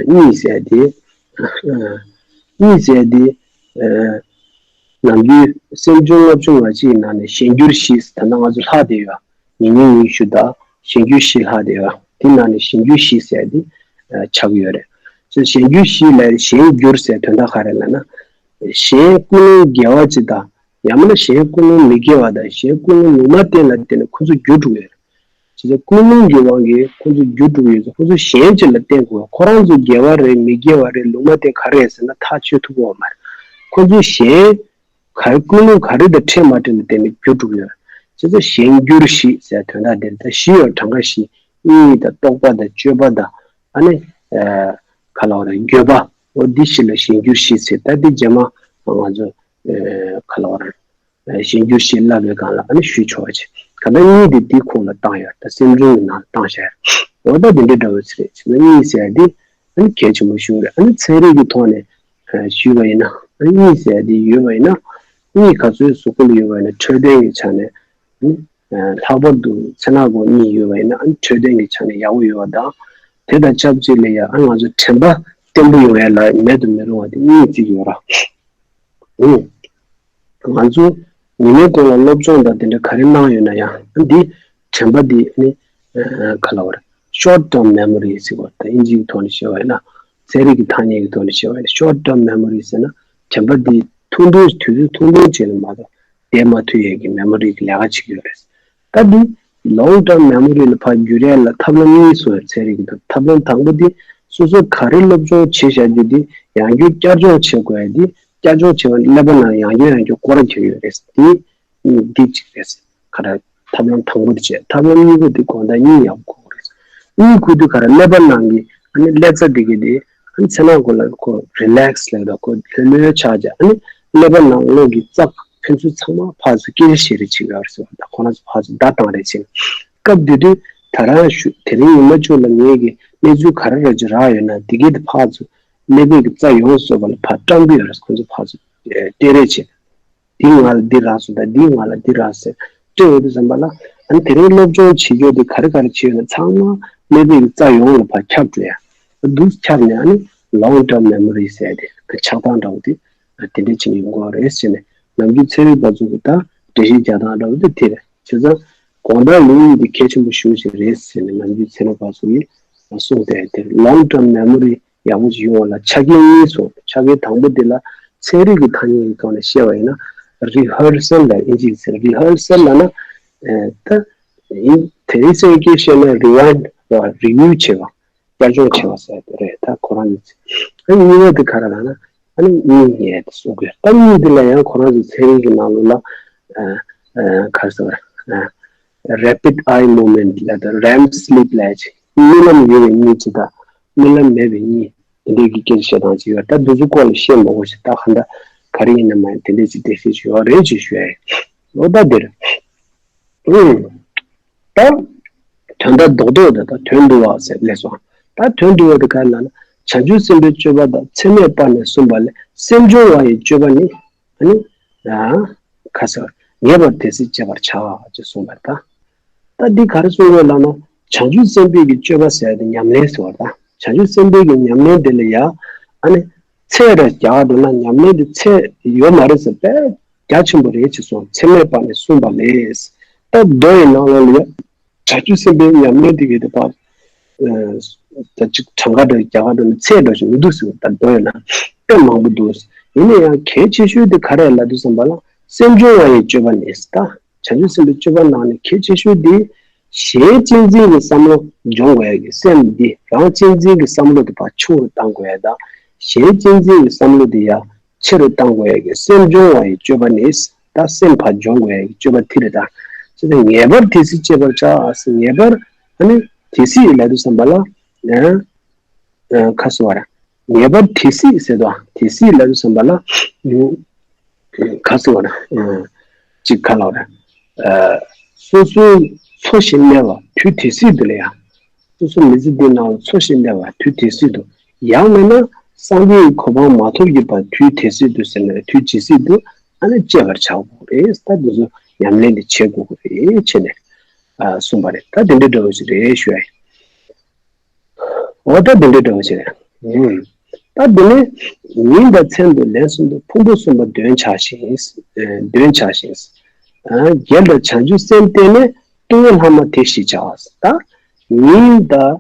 གཉིད་ཟེར་དེ། གཉིད་ཟེར་དེ། ཨ། ནམ་རྒྱུན་སེམས་བྱུང་ལྔ་བཅུ་ང་གཅིག་ནང་ནས་གཞན་འགྱུར་བཞི། ད་ལྟ་ང་ཚོ་ལྷག་བསྡད་ཡོད། ཉིན་གཉིས་ཉིན་བཞི་དང་གཞན་འགྱུར་བཞི་ལྷག་བསྡད་ཡོད། དེ་ནང་ནས་གཞན་འགྱུར་བཞི་ཟེར་དེ་ཆགས་ཀྱི་ཡོད་རེད། བྱས་ཙང་གཞན་འགྱུར་བཞི་ལབ་ཡ་གཞན་འགྱུར་ཟེར་དོན་དག་ག་རེ་ལབ་ན། གཞན་ཀུན་སློང་དགེ་བ་ཅིག་དང་། ཡང་མིན་ན་གཞན་ཀུན་སློང་མི་དགེ་བ་དང་། གཞན་ཀུན་སློང་ལུང་མ་བསྟན་ལ་བརྟེན་ནས་ཁོ་ཚོ་འགྱུར་འགྲོ་གི་ཡོད་རེད། བྱས་ཙང་ཀུན་སློང་གི་དབང་གིས་ཁོ་ཚོ་འགྱུར་འགྲོ་གི་ཡོད་ཙང་ཁོ་ཚོ་གཞན་ཅིག་ལ་བརྟེན་དགོས། ཁོ་རང་ཚོ་དགེ་བ་རེད་མི་དགེ་བ་རེད་ལུང་མ་བསྟན་ག་རེ་རེད་ཟེར་ན་ཐག་ཆོད་ཐུབ་ཀྱི་ཡོད་མ་རེད། ཁོ་ཚོ་གཞན་ག་རེ་ཀུན་སློང་ག་རེ་དང་འཕྲད་མ་འཕྲད་ལ་བརྟེན་ནས་འགྱུར་འགྲོ་གི་ཡོད་རེད། བྱས་ཙང་གཞན་འགྱུར་བཞི་ཟེར་དོན་དག་འདིར་ད་བཞི་ཡོད། གྲངས་ཀ་བཞི། གཉིད་དང་རྟོག་པ་དང་སྤྱོད་པ་དང་། ཨ་ནི། ཨ། ག་ལབ་དགོས་རེད། འགྱོད་པ། འོ་འདི་བཞི་ལ་གཞན་འགྱུར་བཞི་ཟེར། ད་འདི་རྗེས་མ་ང་ཚོ། ཨ། ག་ལབ་དགོས་རེད། གཞན་འགྱུར་བཞི་ལབ་པའི་སྒང་ལ་ཨ་ནི་ཞུས་ཆོག་པ་བྱས། གང་ལྟར་གཉིད་དེ་འདིའི་ཁོངས་ལ་བཏང་ཡོད། ད་སེམས་བྱུང་གི་ནང་ལ་བཏང་བཞག་ཡོད། འོ་ད་འདི་འདྲའི་འདྲ་བོ་ཞིག་རེད། བྱས་ན་གཉིད་ཟེར་ཡ་འདི་ཨ་ནི་གལ་ཆེན་པོ་ཞིག་རེད། ཨ་ནི་ཚན་རིག་གི་ཐོག་ནས་ཞུས་པ་ཡིན་ན། ཨ་ནི་གཉིད་ཟེར་ཡ་འདི་ཡོད་པ་ཡིན་ན། གཉིད་ག་ཚོད་གཟུགས་པོ་ལ་ཡོད་པ་ཡིན་ན་འཕྲོད་བསྟེན་གྱི་ཆ་ནས། ཨ་ནི་ལྷག་པར་དུ་མཚན་ནག་སྒོ་གཉིད་ཡོད་པ་ཡིན་ན་ཨ་ནི་འཕྲོད་བསྟེན་གྱི་ཆ་ནས་ཡག་པོ་ཡོད་པ་དང་། དེ་དང་ཆབས་ཅིག་ལ་ཡ་ཨ་ནི་ང་ཚོ་དྲན་པ་བརྟན་པོ་ཡོང་ཡ་ལ་མེད་དུ་མི་རུང་བ་དེ་གཉིད་བརྩི་གི་ཡོད་ར། ཨུ། ང་ཚོ་ཉི་མའི་གུང་ལ་སློབ་སྦྱོང་དང་དེ་འདྲ་ག་རེ་གནང་ཡོད་ན་ཡང་འདི་དྲན་པ་འདི་ནི་ག་ལབ་དགོས་རེད། short term memory ཟེར་བ་དང་ཨིན་ཇིའི་ཐོག་ནས་བཤད་པ་ཡིན་ན། ཚན་རིག་གི་ཐ་སྙད་ཀྱི་ཐོག་ནས་བཤད་པ་ཡིན་ན་short term memory ཟེར་ན་དྲན་པ་འདི་ཐུང་ཐུང་དུས་ཚོད་ཐུང་ཐུང་ཅིག་ལ་མ་གཏོགས་བསྡད་མ་ཐུབ་ཡས་ཀྱི་མེ་མོ་རི་གི་ལས་ཀ་བྱེད་ཀྱི་ཡོད་རེད། ད་འདི་long term memory ལ་ཕར་བསྒྱུར་ཡས་ལ་ཐབས་ལམ་གཉིས་གསུངས་ཡོད། ཚན་རིག་གི་ཐོག་ཐབས་ལམ་དང་པོ་འདི་སོ་སོ་ག་རེ་སློབ་སྦྱོང་བྱེད་བཞག་རྒྱུ་འདི་ཡང་བསྐྱར་བསྐྱར་སྦྱོང་བྱེད་དགོས་ཡ་འདི། བསྐྱར་སྦྱོང་བྱེད་པ་ནི་ཀླད་པ་ནང་ཡང་བསྐྱར་ཡང་བསྐྱར་སྐོར་ར་རྒྱག་ཡོད་རེད། འདི་འདི་གཅིག་རེད། ག་རེ། ཐབས་ལམ་དང་པོ་དེ་བྱས། ཐབས་ལམ་གཉིས་པ་དེ་དགོང་དག་གཉིད་ཡག་པོ་ཁུག་རེད། གཉིད་ཁུག་དུས་ག་རེ་ཀླད་པ་ནང་གི་ཨ་ནི་ཀླད་རྩ་དེ་གི་དེ་ཨ་ནི་མཚན་ནག་སྒོ་ལ་ཁོ་relax ལབ་དང་ཁོ་ལྷོད་ལྷོད་ཆགས་བྱས། ཨ་ནི་ཀླད་པ་ནང་ལོགས་ཀྱི་རྩ་ཕན་ཚུན་ཚང་མ་ཕར་ཚུར་སྐད་ཆ་བཤད་རེས་བྱེད་ཀྱི་ཡོད་རེད་ཟེར་བ་དང་། ཁོ་རང་ཚོ་ཕར་ཚུར་བརྡ་བཏང་རེས་བྱེད། སྐབས་དེ་དུས་ད་རང་ཞུ་དེ་རིང་ཉི་མ་བཅུ་ལ་ངེད་ཀྱི་གནས་ཚུལ་ག་རེ་ར་ཅིག་རག་ཡོད་ན་དེ་གི་དེ་ཕར་ཚུར་ཀླད་པའི་གི་རྩ་ཡོངས་སུ་རྫོགས་པ་ལ་ཕར་བཀྲམ་གི་ཡོད་རེད། ཁོ་ཚོ་ཕར་ཚུར་སྤྲད་རེས་བྱེད། འདི་ང་ལ་འདི་རག་སོང་། ད་འདི་ང་ལ་འདི་རག་ཟེར་སྤྲད་ཡོང་དུས་ཙམ་པ་ལ། ཨ་ནི་དེ་རིང་སློབ་སྦྱོང་བྱེད་རྒྱུ་དེ་ག་རེ་ག་རེ་བྱས་ཡོད་ན་ཚང་མ་ཀླད་པའི་རྩ་ཡོངས་ལ་ཕར་ཁྱབ་འགྲོ་ཡ། འདུག་ཁྱབ་ནས་ཨ་ནི་long term memory ཟེར་ཡ་དེ་ཆགས་སྟངས་འདྲ་བོ་དེ་དེ་འདྲ་བྱས་ནས་ཡོང་གི་ཡོད་རེད་ཟེར་ནས། ནམ་རྒྱུན་ཚན་རིག་པ་ཚོ་གི་ད་འགྲེལ་བཤད་རྒྱག་སྟངས་འདྲ་བོ་དེ་དེ་རེད། བྱས་ཙང་དགོང་དག་ལུས་ཡིན་དེ་གལ་ཆེན་པོ་ཞེ་པོ་ཅིག་རེད་ཟེར་ནས་ནམ་རྒྱུན་ཚན་རིག་པ་ཚོ་གིས་གསུངས་བསྡད་དེ། long term memory ཡག་པོ་ཅིག་ཡོང་བ་ལ་ཆ་རྐྱེན་གཉིས་སོང་། ཆ་རྐྱེན་དང་པོ་དེ་ལ་ཚན་རིག་གི་ཐ་སྙད་ཀྱི་ཐོག་ནས་བཤད་པ་ཡིན་ན་rehearsal ལ་ཨིན་ཇིའི་ཟེར། rehearsal ལབ་ན་ཨེ་ད་ཨིན་དེ་རིང་སེང་གེ་བཤད་ན་rewind རེད་བ། review བྱེད་པ། བསྐྱར་སྦྱོང་བྱེད་པ་ཟེར་དེ་རེད། ད་ཁོ་རང་ཚོ་ཨ་ནི་གཉིས་པ་དེ་ག་རེ་ལབ་ན་ཨ་ནི་གཉིད་ཉལ་དེ་གསུང་གི་ཡོད། ད་གཉིད་དེ་ལ་ཡང་ཁོ་རང་ཚོ་ཚན་རིག་གི་ནང་ལོགས་ལ་ཨ་ཨ་ག་རེ་ཟེར་བ་ཨ་rapid eye movement ལབ་དང་REM sleep ལབ་ཅིག་རྨི་ལམ་ཡོད་པའི་གཉིད་ཅིག་དང་རྨི་ལམ་མེད་པའི་གཉིད་དེ་འདྲའི་གི་སྐད་ཆ་བཤད་སྟངས་ཅིག་ཡོད། ད་འདི་ཚོ་སྐོར་ལ་བཤད་མ་དགོས་ཤིག་ད་ག་འདྲ་ག་རེ་ཡིན་ན་མ་ཡིན་དེ་འདྲའི་ཅིག་འགྲེལ་བཤད་ཅིག་ཡོད་རེད་ཅེས་ཞུ་ཡ་ཡིན། ལོ་ཟླ་འདིར། ཨུམ། ད། དོན་དག་རྡོག་རྡོག་དེ་དང་དོན་བསྡུ་བ་ཟེར་ལས་སོ། ད་དོན་བསྡུ་བ་དེ་ག་རེ་ལབ་ན། བྱང་ཆུབ་སེམས་དཔའི་སྤྱོད་པ་དང་ཚད་མེད་པ་ནས་གསུངས་པ་ལས་སེམས་སྦྱོང་བ་ཡི་སྤྱོད་པ་ནི། ཨ་ནི། ཨ། ཁ་ཟེར། ངེས་པར་དེ་སྲིད་སྤྱད་པར་བྱ་ཅེས་གསུངས་པར་ད། ད་འདི་ག་རེ་གསུང་དགོས་ལབ་ན། བྱང་ཆུབ་སེམས་དཔའི་གི་སྤྱོད་པ་ཟེར་ཡ་དེ་ཉམས་ལེན་ཟེར་བ་དང་། བྱང་ཆུབ་སེམས་དཔའི་གི་ཉམས་ལེན་དེ་ལ་ཡ། ཨ་ནི། ཚད་ར་རྒྱག་འགྲོ་ན་ཉམས་ལེན་དེ་ཚད་ཡོད་མ་རེད་ཟེར་པས་རྒྱ་ཆེན་པོ་རེད་ཅེས་གསུངས། ཚད་མེད་པ་ནས་གསུངས་པ་ལས། ད་མདོ་ཡི་ནང་ལོགས་ལ་ཡ། བྱང་ཆུབ་སེམས་དཔའི་ཉམས་ལེན་དེ་གི་དེ་བར། ད་ཅིག་གྲངས་ཀ་འདྲ་རྒྱ་གར་འདྲ་ཚད་འདྲ་ཞིག་མི་འདུག་ཟེར་བ་ད་མདོ་ཡོད་ན་དཔེ་མང་པོ་འདུག། ཡིན་ན་ཡང་གལ་ཆེ་ཤོས་དེ་ག་རེ་ལབ་དུས་ཙམ་པ་ལ་སེམས་སྦྱོང་བ་ཡི་སྤྱོད་པ་ནི་ད་བྱང་ཆུབ་སེམས་དཔའི་སྤྱོད་པ་ནང་ནས་གལ་ཆེ་ཤོས་དེ་གཞན་གཅེས་འཛིན་གྱི་བསམ་བློ་སྦྱོང་དགོས་ཡ་གི་སེམས་འདི་རང་གཅེས་འཛིན་གྱི་བསམ་བློ་དེ་ཕར་ཆུང་རུ་གཏང་དགོས་ཡ་དང་གཞན་གཅེས་འཛིན་གྱི་བསམ་བློ་དེ་ཡ། ཆེ་རུ་གཏང་དགོས་ཡ་གི་སེམས་སྦྱོང་བ་ཡི་སྤྱོད་པ་ནི། ད་སེམས་ཕར་སྦྱོང་དགོས་ཡ་གི་སྤྱོད་པ་དེ་རེད་ད། ཅེས་ཏེ་ངེས་པར་དེ་སྲིད་སྤྱད་པར་བྱ་ཟེར། ངེས་པར་ཨ་ནི་དེ་སྲིད་ལབ་དུས་ཙམ་པ་ལ། ཨ་ཁ་སོ་བ་ར། ངེས་པར་དེ་སྲིད་ཟེར་དོ། དེ་སྲིད་ལབ་དུས་ཙམ་པ་ལ། ཁ་སོ་བ་ར། ཅིག་ཁ་ལ་བ་ར། སོ་སོའི་འཚོ་ཞིང་གནས་པ་དུས་དེ་སྲིད་དུ་ལ་ཡ། སོ་སོ་མི་ཚེ་འདིའི་ནང་ལ་འཚོ་ཞིང་གནས་པ་དུས་དེ་སྲིད་དུ། ཡང་མིན་ན་སངས་རྒྱས་ཀྱི་གོ་འཕང་མ་ཐོབ་ཀྱི་བར་དུས་དེ་སྲིད་དུ་ཟེར་ན་དུས་ཇི་སྲིད་དུ་ཨ་ནི་སྤྱད་པར་བྱ་དགོས་རེད། ད་འདི་ཚོ་ཉམས་ལེན་འདི་བྱེད་དགོས་ཀྱི་རེད་བྱས་ནས་གསུངས་པ་རེད། ད་དེ་འདྲ་འདྲ་བོ་ཞིག་རེད་ཞུ་ཡ་ཡིན། འོ་ད་དེ་འདྲ་འདྲ་བོ་ཞིག་རེད། ད་དེ་ནས་ཉིན་དང་མཚན་དུ་ལན་གསུམ་དུ་ཕུང་པོ་གསུམ་པོ་འདོན་བྱ་ཞིང་། འདོན་བྱ་ཞིང་། རྒྱལ་དང་བྱང་ཆུབ་སེམས་བརྟེན་ནས། ལྟུང་བའི་ལྷག་མ་དེ་ཞི་བྱ། ད་ཉིན་དང་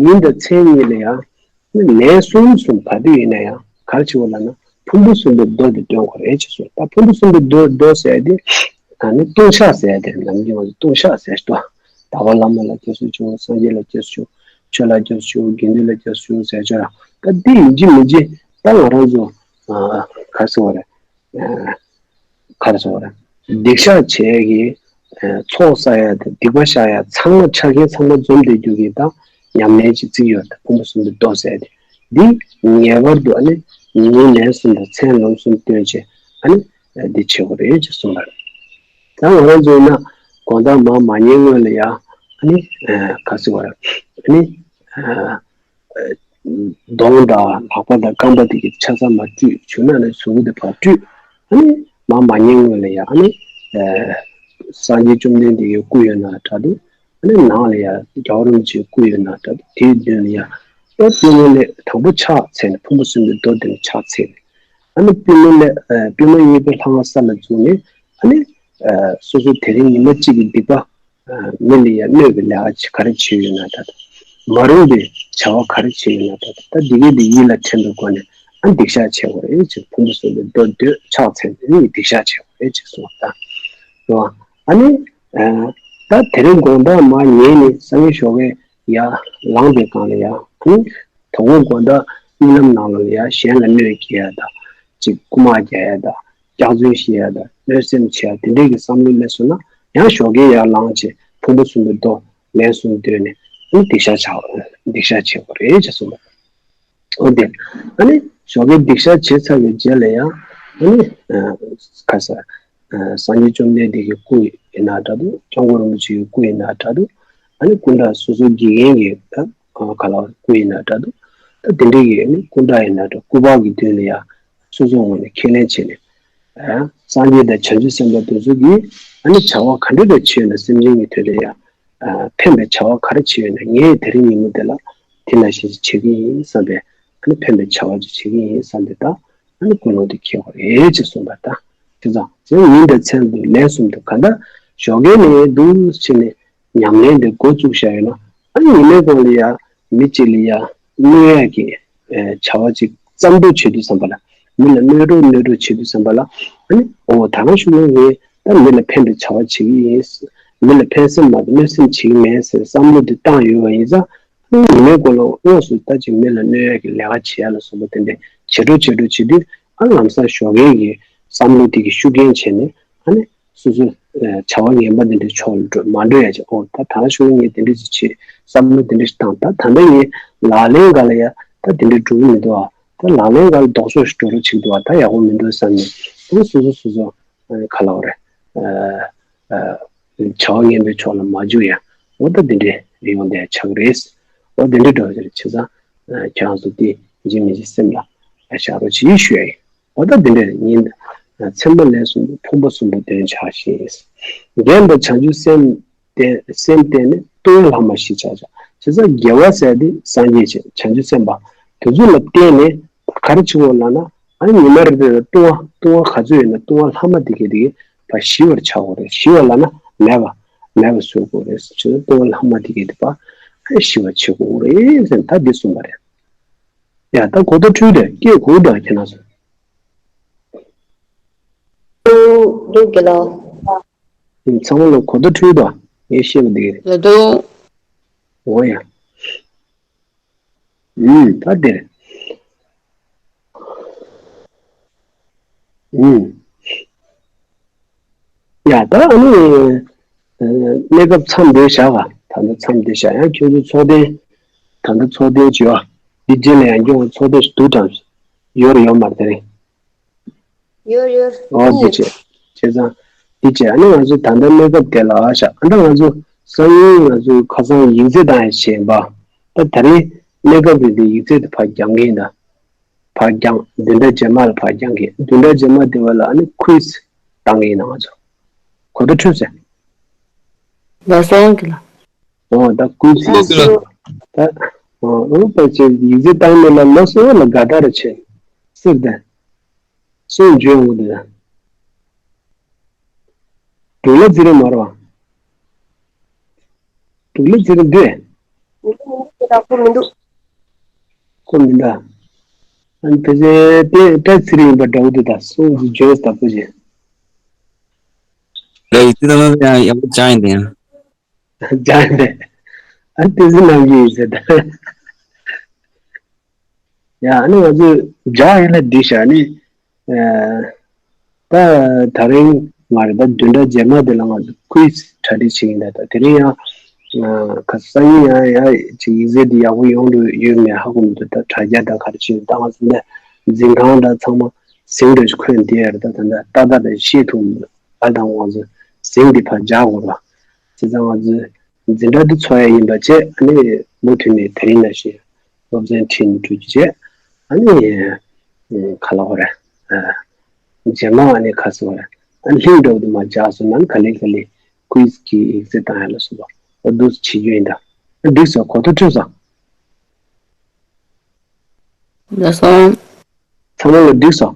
ཉིན་དང་མཚན་གཉིས་ལ་ཡང་ལན་གསུམ་གསུམ་ག་དུས་ཡིན་ན་ཡང་ག་རེ་བྱེད་དགོས་ལབ་ན་ཕུང་པོ་གསུམ་པོའི་མདོ་དེ་འདོན་དགོས་རེད་ཅེས་གསུངས། ད་ཕུང་པོ་གསུམ་པོའི་མདོ་མདོ་ཟེར་ཡ་དེ་ད་ནི་ལྟུང་བཤགས་ཟེར་ཡ་དེ་ནམ་རྒྱུན་ང་ཚོ་ལྟུང་བཤགས་ཟེར་ཞིག་འདུག། ཟླ་བ་བླ་མ་ལ་སྐྱབས་སུ་མཆིའོ། སངས་རྒྱས་ལ་སྐྱབས་སུ་མཆིའོ། ཆོས་ལ་སྐྱབས་སུ་མཆིའོ། དགེ་འདུན་ལ་སྐྱབས་སུ་མཆིའོ་ཟེར་ཆོག་ར། ད་འདི་ཡིན་གཅིག་མིན་གཅིག་ད་ང་རང་ཚོ་ག་རེ་ཟེར་དགོས་རེད། ག་རེ་ཟེར་དགོས་རེད། སྡིག་བཤགས་བྱེད་ཡ་གི་ཚོགས་བསགས་ཡ་དང་སྡིག་པ་བཤགས་ཡ་ཚང་མ་ཆ་རྐྱེན་ཚང་མ་འཛོམས་བསྡད་རྒྱུ་གི་ད་ཉམས་ལེན་ཅིག་བརྩི་གི་ཡོད། ད་ཕུང་པོ་གསུམ་པོའི་མདོ་ཟེར་དེ་འདི་ངེས་པར་དུ་ཨ་ནི་ཉིན་ལན་གསུམ་དང་མཚན་ལན་གསུམ་འདོན་བྱས་ཨ་ནི་འདི་བྱེད་དགོས་རེད་ཅེས་གསུངས་པ་རེད། ད་ང་རང་ཚོ་ཡིན་ན་དགོང་དག་མར་མ་ཉལ་སྔོན་ལ་ཡ་ཨ་ནི་ག་རེ་ཟེར་དགོས་རེད། ཨ་ནི་གདོང་དང་ལག་པ་དང་རྐང་པ་དེ་གི་ཆ་ཚང་མར་བཀྲུས། བྱུང་ན་ནི་གཟུགས་པོ་དེ་ཕར་བཀྲུས། ཨ་ནི་མར་མ་ཉལ་སྔོན་ལ་ཡ་ཨ་ནི་སངས་རྒྱས་བཅོམ་ལྡན་འདས་ཀྱི་སྐུ་ཡོད་ན་འདྲ་འདུག། ཨ་ནི་ནང་ལ་ཡ་རྒྱལ་བ་རིན་པོ་ཆེའི་སྐུ་ཡོད་ན་འདྲ་འདུག། དེའི་མདུན་ལ་ཡ་ཨེ་པུས་མོ་ལས་དང་པོ་ཕྱག་འཚལ་ནས་ཕུང་པོ་གསུམ་པོའི་མདོ་དེ་ལ་ཕྱག་འཚལ་ནས། ཨ་ནི་པུས་མོ་ལས་པུས་མོ་གཉིས་པོ་ལྷ་ང་ས་ལ་བཙུགས་ནས་ཨ་ནི་སོ་སོ་དེ་རིང་ཉི་མ་གཅིག་གི་སྡིག་པ། མི་ལ་ཡ་གནོད་པའི་ལས་ཀ་ག་རེ་བྱས་ཡོད་ན་ད་ལྟ། མ་རུངས་པའི་བྱ་བ་ག་རེ་བྱས་ཡོད་ན་ད་ལྟ། ད་འདི་གའི་འདི་ཡིད་ལ་དྲན་པའི་སྒོ་ནས་ཨ་སྡིག་བཤགས་བྱེད་དགོས་རེད་ཅེས་ཕུང་པོ་གསུམ་པོའི་མདོ་འདོན་ཕྱག་འཚལ་ནས་ནི་སྡིག་བཤགས་བྱེད་དགོས་རེད་ཅེས་གསུངས་པ་དང་། རེད་བ། ཨ་ནི། ད་དེ་རིང་དགོང་དག་མར་ཉལ་ནས་སང་ཉིན་ཞོགས་ཀས་ཡར་ལངས་པའི་སྒང་ལ་ཡ། ཨ་ནི། དང་པོ་དགོང་དག་རྨི་ལམ་ནང་ལ་ཡ་གཞན་ལ་གནོད་སྐྱེལ་ཡ་དང་། གཅིག་རྐུ་མ་རྒྱག་ཡ་དང་། སྐྱག་རྫུན་བཤད་ཡ་དང་གནོད་སེམས་བྱེད་ཡ་དེ་འདྲས་ཀྱི་བསམ་བློ་སླེབས་སོང་ན་ཡང་ཞོགས་ཀས་ཡར་ལངས་བྱས་ཕུང་པོ་གསུམ་པོའི་མདོ་ལན་གསུམ་བཏོན་ནས་ཨ་ནི་སྡིག་བཤགས་བྱ་བ་སྡིག་བཤགས་བྱེད་དགོས་རེད་ཅེས་གསུངས་པ། འོ་དེ་ཨ་ནི་ཞོགས་ཀས་སྡིག་བཤགས་བྱས་ཚར་བའི་རྗེས་ལ་ཡང་ཨ་ནི་ཁ་ས་སངས་རྒྱས་བཅོམ་ལྡན་འདས་ཀྱི་སྐུ་ཡིན་ན་འདྲ་འདུག། སྐྱབས་མགོན་རིན་པོ་ཆེ་ཡི་སྐུ་ཡིན་ན་འདྲ་འདུག། ཨ་ནི་སྐུ་འདྲ་སོ་སོ་དགེ་རྒན་གྱི་ད་ག་ལ་སྐུ་ཡིན་ན་འདྲ་འདུག། ད་དེ་འདྲས་ཀྱི་ཨ་ནི་སྐུ་འདྲ་ཡིན་ན་འདྲ་སྐུ་པར་གྱི་མདུན་ལ་ཡང་སོ་སོའི་ངོས་ནས་ཁས་ལེན་བྱས་ནས། སངས་རྒྱས་དང་བྱང་ཆུབ་སེམས་དཔའ་དེ་ཚོ་གིས་ཨ་ནི་བྱ་བ་ག་འདྲ་འདྲ་བྱས་ན་སེམས་ཅན་གྱི་དོན་དུ་ཡང་ཕན་པའི་བྱ་བ་ག་རེ་བྱས་ཡོད་ན་ངས་དེ་རིང་ཉིན་མོ་དེ་ལ་དེ་ནང་བཞིན་ཅིག་བྱེད་ཀྱི་ཡིན་བསམ་པའི་ཨ་ནི་ཕན་པའི་བྱ་བ་ཅིག་བྱེད་ཀྱི་ཡིན་བསམ་པའི་ད་ཨ་ནི་ཀུན་སློང་དེ་འཁྱེར་དགོས་རེད་ཅེས་གསུངས་པ་དང་། དེ་ཙང་ཚེ་ཉིན་དང་མཚན་དུ་ལན་གསུམ་དུ་གང་ལྟར་ཞོགས་ཀས་ནས་འདུག་བྱས་ནས། ཉམས་ལེན་དེ་འགོ་བཙུགས་བཞག་ཡོད་ན་ཨ་ནི་ཉི་མའི་གུང་ལ་ཡ་མི་གཅིག་ལ་ཡ་གནོད་ཡ་གི་བྱ་བ་ཅིག་བརྩམ་འགྲོ་བྱེད་དུས་ཙམ་པ་ལ་མི་ལ་གནོད་འགྲོ་གནོད་འགྲོ་བྱེད་དུས་ཙམ་པ་ལ་ཨ་ནི་འོ་ད་རང་ཤུགས་ལ་ངས་ད་མི་ལ་ཕན་པའི་བྱ་བ་བྱེད་ཀྱི་ཡིན། མི་ལ་ཕན་སེམས་མ་གཏོགས་གནོད་སེམས་བྱེད་ཀྱི་མེད་ཟེར་བསམ་བློ་དེ་བཏང་ཡོད་པ་ཡིན་ཙང་ཨ་ནི་ཉི་མའི་གུང་ལ་དངོས་སུ་ད་ཅིག་མི་ལ་གནོད་ཡ་གི་ལས་ཀ་བྱེད་ཡ་ལ་སོགས་པ་དེ་འདྲ་བྱེད་འགྲོ་བྱེད་འགྲོ་བྱེད་དུས་ཨ་ལམ་སང་ཞོགས་ཀས་ཀྱི་བསམ་བློ་དེ་གི་ཤུགས་རྐྱེན་བྱས་ནས་ཨ་ནི། སོ་སོའི་བྱ་བ་ངན་པ་འདི་འདྲའི་ཕྱོགས་ལ་འགྲོ་མ་འགྲོ་ཡ་ཅིག་ཨོ་ད་ད་ལྟ་ཤོག་ངས་འདི་འདྲ་ཅིག་བྱེད་བསམ་བློ་འདི་འདྲ་ཞིག་བཏང་ད་ད་ལྟ་ངས་ལག་ལེན་ག་ལ་ཡ་ད་འདི་འདྲ་འགྲོ་གི་མི་འདུག་ཨ། ད་ལག་ལེན་ག་ལ་ལྡོག་ཕྱོགས་ཤིག་འགྲོ་རོགས་བྱེད་འདུག་ཨ། ད་ཡག་པོ་མི་འདུག་བསམ་ནས་ཨོ་སོ་སོ་སོ་སོ་ག་ལ་བ་རེད། བྱ་བ་ངན་པའི་ཕྱོགས་ལ་མ་འཇུག་ཡ་ཨོ་ད་འདི་འདྲའི་ཡོང་བསྡད་ཆགས་རེད། ཨོ་འདི་འདྲ་འགྲོ་རེད་བྱས་ཙང་ཁྱེད་རང་ཚོ་དེ་ཡིན་གཅིག་མིན་གཅིག་སེམས་ལ་བཞག་རོགས་བྱེད་ཞུ་ཡ་ཡིན། འོ་ད་འདི་འདྲ་ཉིན་ ཚད་མ་ལས་གསུངས་པའི་ཕུང་པོ་གསུམ་པོ་དོན་བྱ་ཞིང་། རྒན་དང་བྱང་ཆུབ་སེམས་བསྟེན་སེམས་བསྟེན་ནས་ལྟུང་བའི་ལྷག་མ་ཞི་བྱ་བྱ། བྱས་ཙང་དགེ་བ་ཟེར་དེ་སངས་རྒྱས་བྱེད་བྱང་ཆུབ་སེམས་དཔའ་དེ་ཚོ་ལ་བརྟེན་ནས་ག་རེ་བྱེད་དགོས་ལབ་ན། ཨ་ནི་ཉི་མ་རེ་རེ་ལ་ལྟུང་བ་ལྟུང་བ་ག་ཚོད་ཡོད་ན་ལྟུང་བ་ལྷག་མ་དེ་གས་དེ་གས་ཕར་ཞི་བར་བྱ་དགོས་རེད། ཞི་བ་ལབ་ན་མེད་པ་མེད་པ་བཟོ་དགོས་རེད། བྱས་ཙང་ལྟུང་བ་ལྷག་མ་དེ་གས་དེ་ཕར་ཞི་བར་བྱེད་དགོས་རེད་ཟེར་ད་འདི་གསུངས་པ་རེད། ཡ་ད་གོ་བརྡ་འཕྲོད་དེ་སྐད་གོ་འདྲ་ཁྱེད་རང་ཚོ། འདུག་གི་ལོ། ཚང་མ་ལ་གོ་བརྡ་འཕྲོད་དོ། ངས་བཤད་པ་འདི་གི་རེད། ལ་འདུག་འོ་ཡ། ཨུམ་ད་འདིར། ཨུམ། ཡ་ད་ཨ་ནི། གནས་སྐབས་མཚམས་འདིར་བཞག་ག་ད་ལྟ་མཚམས་འདིར་བཞག་ཡང་ཁྱོད་ཚོ་ཚོགས་ཐེངས། ད་ལྟ་ཚོགས་ཐེངས་བྱེད་བ། འདི་རྗེས་ལ་ཡང་སྐྱོང་བ་ཚོགས་ཐེངས་ཤིག་འདུག་དྲང་། ཡོད་རེད་ཡོད་མ་རེད་དེ་རིང་། ཡོད་ཡོད། ཨོ་འདི་བྱས། བྱས་ཙང་། འདི་བྱས་ཨ་ནི་ང་ཚོ་ད་ལྟ་གནས་སྐབས་དེ་ལ་ཨ་ཤ་ཨ་ད་ང་ཚོ་སང་ཉིན་ང་ཚོ་ཁ་སང་ཡིག་ཚད་བཏང་ཡ་བྱས་པ། ད་ད་རེས་གནས་སྐབས་རེད་དེ་ཡིག་ཚད་དེ་ཕར་རྒྱང་གིན་ད། ཕར་རྒྱང་བདུན་ཕྲག་རྗེས་མ་ལ་ཕར་རྒྱང་གིན་བདུན་ཕྲག་རྗེས་མ་དེ་བ་ལ་ཨ་ནི་ཁུ་ཡིས་བཏང་གིན་ཡིན་ན་ང་ཚོ། གོ་བརྡ་འཕྲོད་ཟེར། ལ་སོང་གི་ལ། ཨོ་ད་ཀུན་གཟིགས་ལ་ད་ཨོ་ཨོ་པ་ཅེ་ཡིག་ཚད་བཏང་མེད་ལ་ལོ་སོ་ལ་དགའ་ད་ར་ཆེ་སིར་ད་སོང་འཇོན་འོང་གི་འདུག་ད། དུག་ལ་ཙི་རི་མ་ར་བ། དུག་ལ་ཙི་རི་འདི། མི་འདུག་མི་འདུག་ཁོ་མི་འདུག་ཁོ་མི་འདུག་ཨ་ནི་ཕལ་ཆེར་དེ་ད་ཙི་རི་ཡིན་པ་འདྲ་བོ་འདུག་ད་སོང་འཇོན་ད་པོ་ཅེ། ད་ཡིག་ཚད་བཏང་ན་ཡང་ཡག་པོ་ཅང་ཡིན་ད་ཡང་། སྦྱངས་ནས། ཨ་ཏི་ཟི་ནང་གི་ཡིན་ཟེར་ད། ཡ་ཨ་ནི་ང་ཚོས་སྦྱངས་ཡིན་ན་འདི་བྱ་ནི། ད་ད་རིང་མ་རེད་ད་བདུན་ཕྲག་རྗེས་མ་དེ་ལ་ང་ཚོ་ཁུ་ཡིས་གྲ་སྒྲིག་བྱེད་ཀྱིན་ད་ད་དེ་རིང་ཡང་། ཁ་སང་ཉིན་ཡང་ཡང་ཅིག་ཡིག་ཚད་འདི་ཡག་པོ་ཡོང་འགྲོ་ཡོད་མེད་ཧ་གོ་མི་འདུག་ད་དྲ་རྒྱ་ད་ག་རེ་བྱེད་ད་ང་ཚོ་ནས་འཛིན་ཁང་ད་ཚང་མ་ཟིང་འདྲ་ཞིག་འཁོན་བསྡད་ཡ་རེད་ད་ད་ད་ད་ད་ཤེས་ཐུབ་མི་འདུག་ཨ་དང་ང་ཚོ་ཟིང་འདི་ཕར་རྒྱག་དགོས་ར། བྱས་ཙང་ང་ཚོས་འཛིན་གྲྭ་འདི་ཚོགས་ཡ་ཡིན་པ་བྱས་ཨ་ནི་མུ་མཐུད་ནས་དེ་རིང་ནང་བཞིན་སློབ་ཚན་ཁྲིད་ནས་འགྲོ་རྒྱུ་བྱས་ཨ་ནི་ག་ལ་བ་རེད། རྗེས་མ་ཨ་ནི་ཁ་སོ་བ་རེད། ཨ་ནི་ལྷིང་འགྲོ་དུ་མ་འཇགས་སོང་ན་ནི་ག་ལེ་ག་ལེ་ཁུ་ཡིས་ཀྱི་ཡིག་ཚད་བཏང་ཡ་ལ་སོགས་པ་ཨ་འདུག་སེ་བྱེད་རྒྱུ་ཡིན་ད། ཨ་འགྲིག་སོང་གོ་ཐོས་འཕྲོད་སོང་། ལགས་སོ། ཚང་མ་ལ་འགྲིག་སོང་།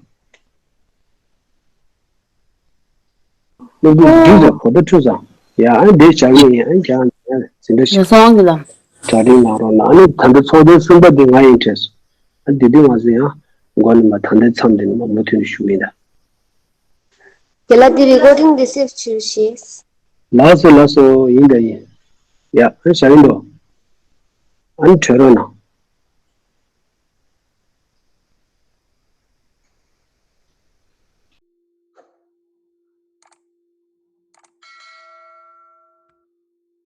སློབ་ཕྲུག་འགྲིག་སོང་གོ་ཐོས་འཕྲོད་སོང་། ཡ་ཨ་འདི་བྱ་གི་ཡིན་ཨ་བྱ་ཡ་འཛིན་གྲྭ་ཞིག་ལགས་སོ་གི་ལ། གྲ་སྒྲིག་གནང་རོགས་གནང་ཨ་ནི་ད་ལྟ་ཚོགས་ཐེངས་གསུམ་པ་འདི་ང་ཡིན་དྲན་སོང་། ཨ་འདི་དུས་ང་ཚོ་ཡང་མགོ་ནས་མ་ད་ལྟའི་མཚམས་འདི་ནས་མ་མུ་མཐུད་ནས་ཞུ་གི་ཡིན་ད། དེ་ལ་འདི་རི་ཀོར་ཌིང་འདི་སེབ་བྱོས་ཤིག་ལགས་སོ་ལགས་སོ་ཡིན་ད་ཡིན། ཡ་ཨ་བྱ་གི་འདུག་ཨ་ནི་གྲོལ་རོགས་གནང་